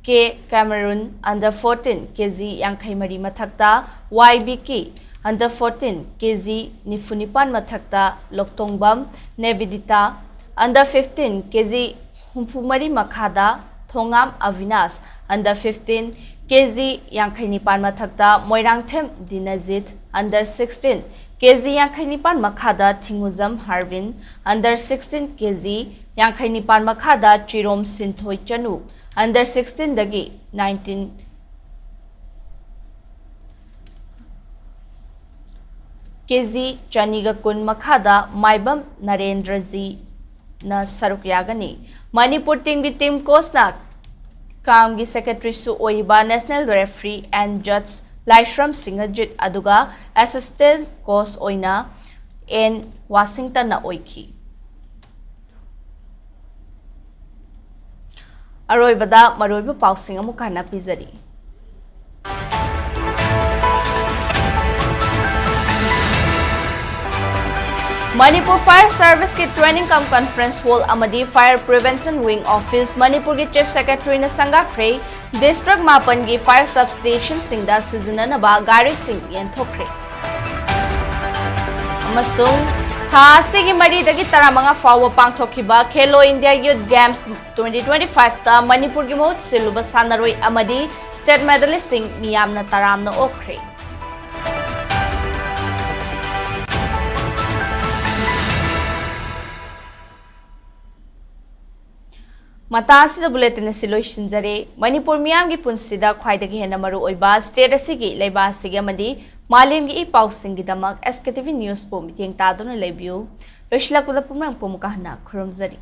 K Cameroon, under fourteen K G ꯌꯥꯡꯈꯩꯃꯔꯤ ꯃꯊꯛꯇ Y Biki, under fourteen K G ꯅꯤꯐꯨꯅꯤꯄꯥꯟ ꯃꯊꯛꯇ Loktongbam Nevidita, under fifteen K G ꯍꯨꯝꯐꯨꯃꯔꯤ ꯃꯈꯥꯗ Thongam Abinash, under fifteen K G ꯌꯥꯡꯈꯩꯅꯤꯄꯥꯟ ꯃꯊꯛꯇ Moirangthem Dinajit, under sixteen K G ꯌꯥꯡꯈꯩꯅꯤꯄꯥꯟ ꯃꯈꯥꯗ Thingujam Harbin, under sixteen K G ꯌꯥꯡꯈꯩꯅꯤꯄꯥꯟ ꯃꯈꯥꯗ ꯆꯤꯔꯣꯝ ꯁꯤꯟꯊꯣꯏ ꯆꯅꯨ, ꯑꯟꯗꯔ ꯁꯤꯛꯁꯇꯤꯟꯗꯒꯤ ꯅꯥꯏꯟꯇꯤꯟ ꯀꯦ ꯖꯤ ꯆꯅꯤꯒ ꯀꯨꯟ ꯃꯈꯥꯗ ꯃꯥꯏꯕꯝ ꯅꯔꯦꯟꯗ꯭ꯔꯖꯤꯅ ꯁꯔꯨꯛ ꯌꯥꯒꯅꯤ꯫ ꯃꯅꯤꯄꯨꯔ ꯇꯤꯝꯒꯤ ꯇꯤꯝ ꯀꯣꯆꯅ ꯀꯥꯝꯒꯤ ꯁꯦꯀ꯭ꯔꯦꯇꯔꯤꯁꯨ ꯑꯣꯏꯔꯤꯕ ꯅꯦꯁꯅꯦꯜ ꯔꯦꯐ꯭ꯔꯤ ꯑꯦꯟ ꯖꯖ ꯂꯥꯏꯁ꯭ꯔꯝ ꯁꯤꯡꯍꯖꯤꯠ ꯑꯗꯨꯒ ꯑꯦꯁꯤꯁꯇꯦꯟꯠ ꯀꯣꯆ ꯑꯣꯏꯅ ꯑꯦꯟ ꯋꯥꯁꯤꯡꯇꯟꯅ ꯑꯣꯏꯈꯤ꯫ ꯑꯔꯣꯏꯕꯗ ꯃꯔꯨꯑꯣꯏꯕ ꯄꯥꯎꯁꯤꯡ ꯑꯃꯨꯛ ꯍꯟꯅ ꯄꯤꯖꯔꯤ꯫ Manipur Fire Service ꯀꯤ Training cum Conference Hall ꯑꯃꯗꯤ Fire Prevention Wing Office ꯃꯅꯤꯄꯨꯔꯒꯤ Chief Secretary ꯅ ꯁꯪꯒꯥꯈ꯭ꯔꯦ꯫ District ꯃꯥꯄꯟꯒꯤ fire substation ꯁꯤꯡꯗ ꯁꯤꯖꯤꯟꯅꯅꯕ ꯒꯥꯔꯤꯁꯤꯡ ꯌꯦꯟꯊꯣꯛꯈ꯭ꯔꯦ꯫ ꯑꯃꯁꯨꯡ ꯊꯥ ꯑꯁꯤꯒꯤ ꯃꯔꯤꯗꯒꯤ ꯇꯔꯥꯃꯉꯥ ꯐꯥꯎꯕ ꯄꯥꯡꯊꯣꯛꯈꯤꯕ Khelo India Youth Games twenty twenty-five ꯇ ꯃꯅꯤꯄꯨꯔꯒꯤ ꯃꯍꯨꯠ ꯁꯤꯜꯂꯨꯕ ꯁꯥꯟꯅꯔꯣꯏ ꯑꯃꯗꯤ state medalist ꯁꯤꯡ ꯃꯤꯌꯥꯝꯅ ꯇꯔꯥꯝꯅ ꯑꯣꯛꯈ꯭ꯔꯦ꯫ ꯃꯇꯥꯡ ꯑꯁꯤꯗ bulletin ꯑꯁꯤ ꯂꯣꯏꯁꯤꯟꯖꯔꯦ꯫ ꯃꯅꯤꯄꯨꯔ ꯃꯤꯌꯥꯝꯒꯤ ꯄꯨꯟꯁꯤꯗ ꯈ꯭ꯋꯥꯏꯗꯒꯤ ꯍꯦꯟꯅ ꯃꯔꯨ ꯑꯣꯏꯕ state ꯑꯁꯤꯒꯤ, ꯂꯩꯕꯥꯛ ꯑꯁꯤꯒꯤ ꯑꯃꯗꯤ ꯃꯥꯂꯦꯝꯒꯤ E ꯄꯥꯎꯁꯤꯡꯒꯤꯗꯃꯛ S K T V News ꯄꯨ ꯃꯤꯠꯌꯦꯡ ꯇꯥꯗꯨꯅ ꯂꯩꯕꯤꯌꯨ꯫ ꯂꯣꯏꯁꯤꯜꯂꯛꯄꯗ ꯄꯨꯝꯅꯃꯛꯄꯨ ꯑꯃꯨꯛꯀ ꯍꯟꯅ ꯈꯨꯔꯨꯝꯖꯔꯤ꯫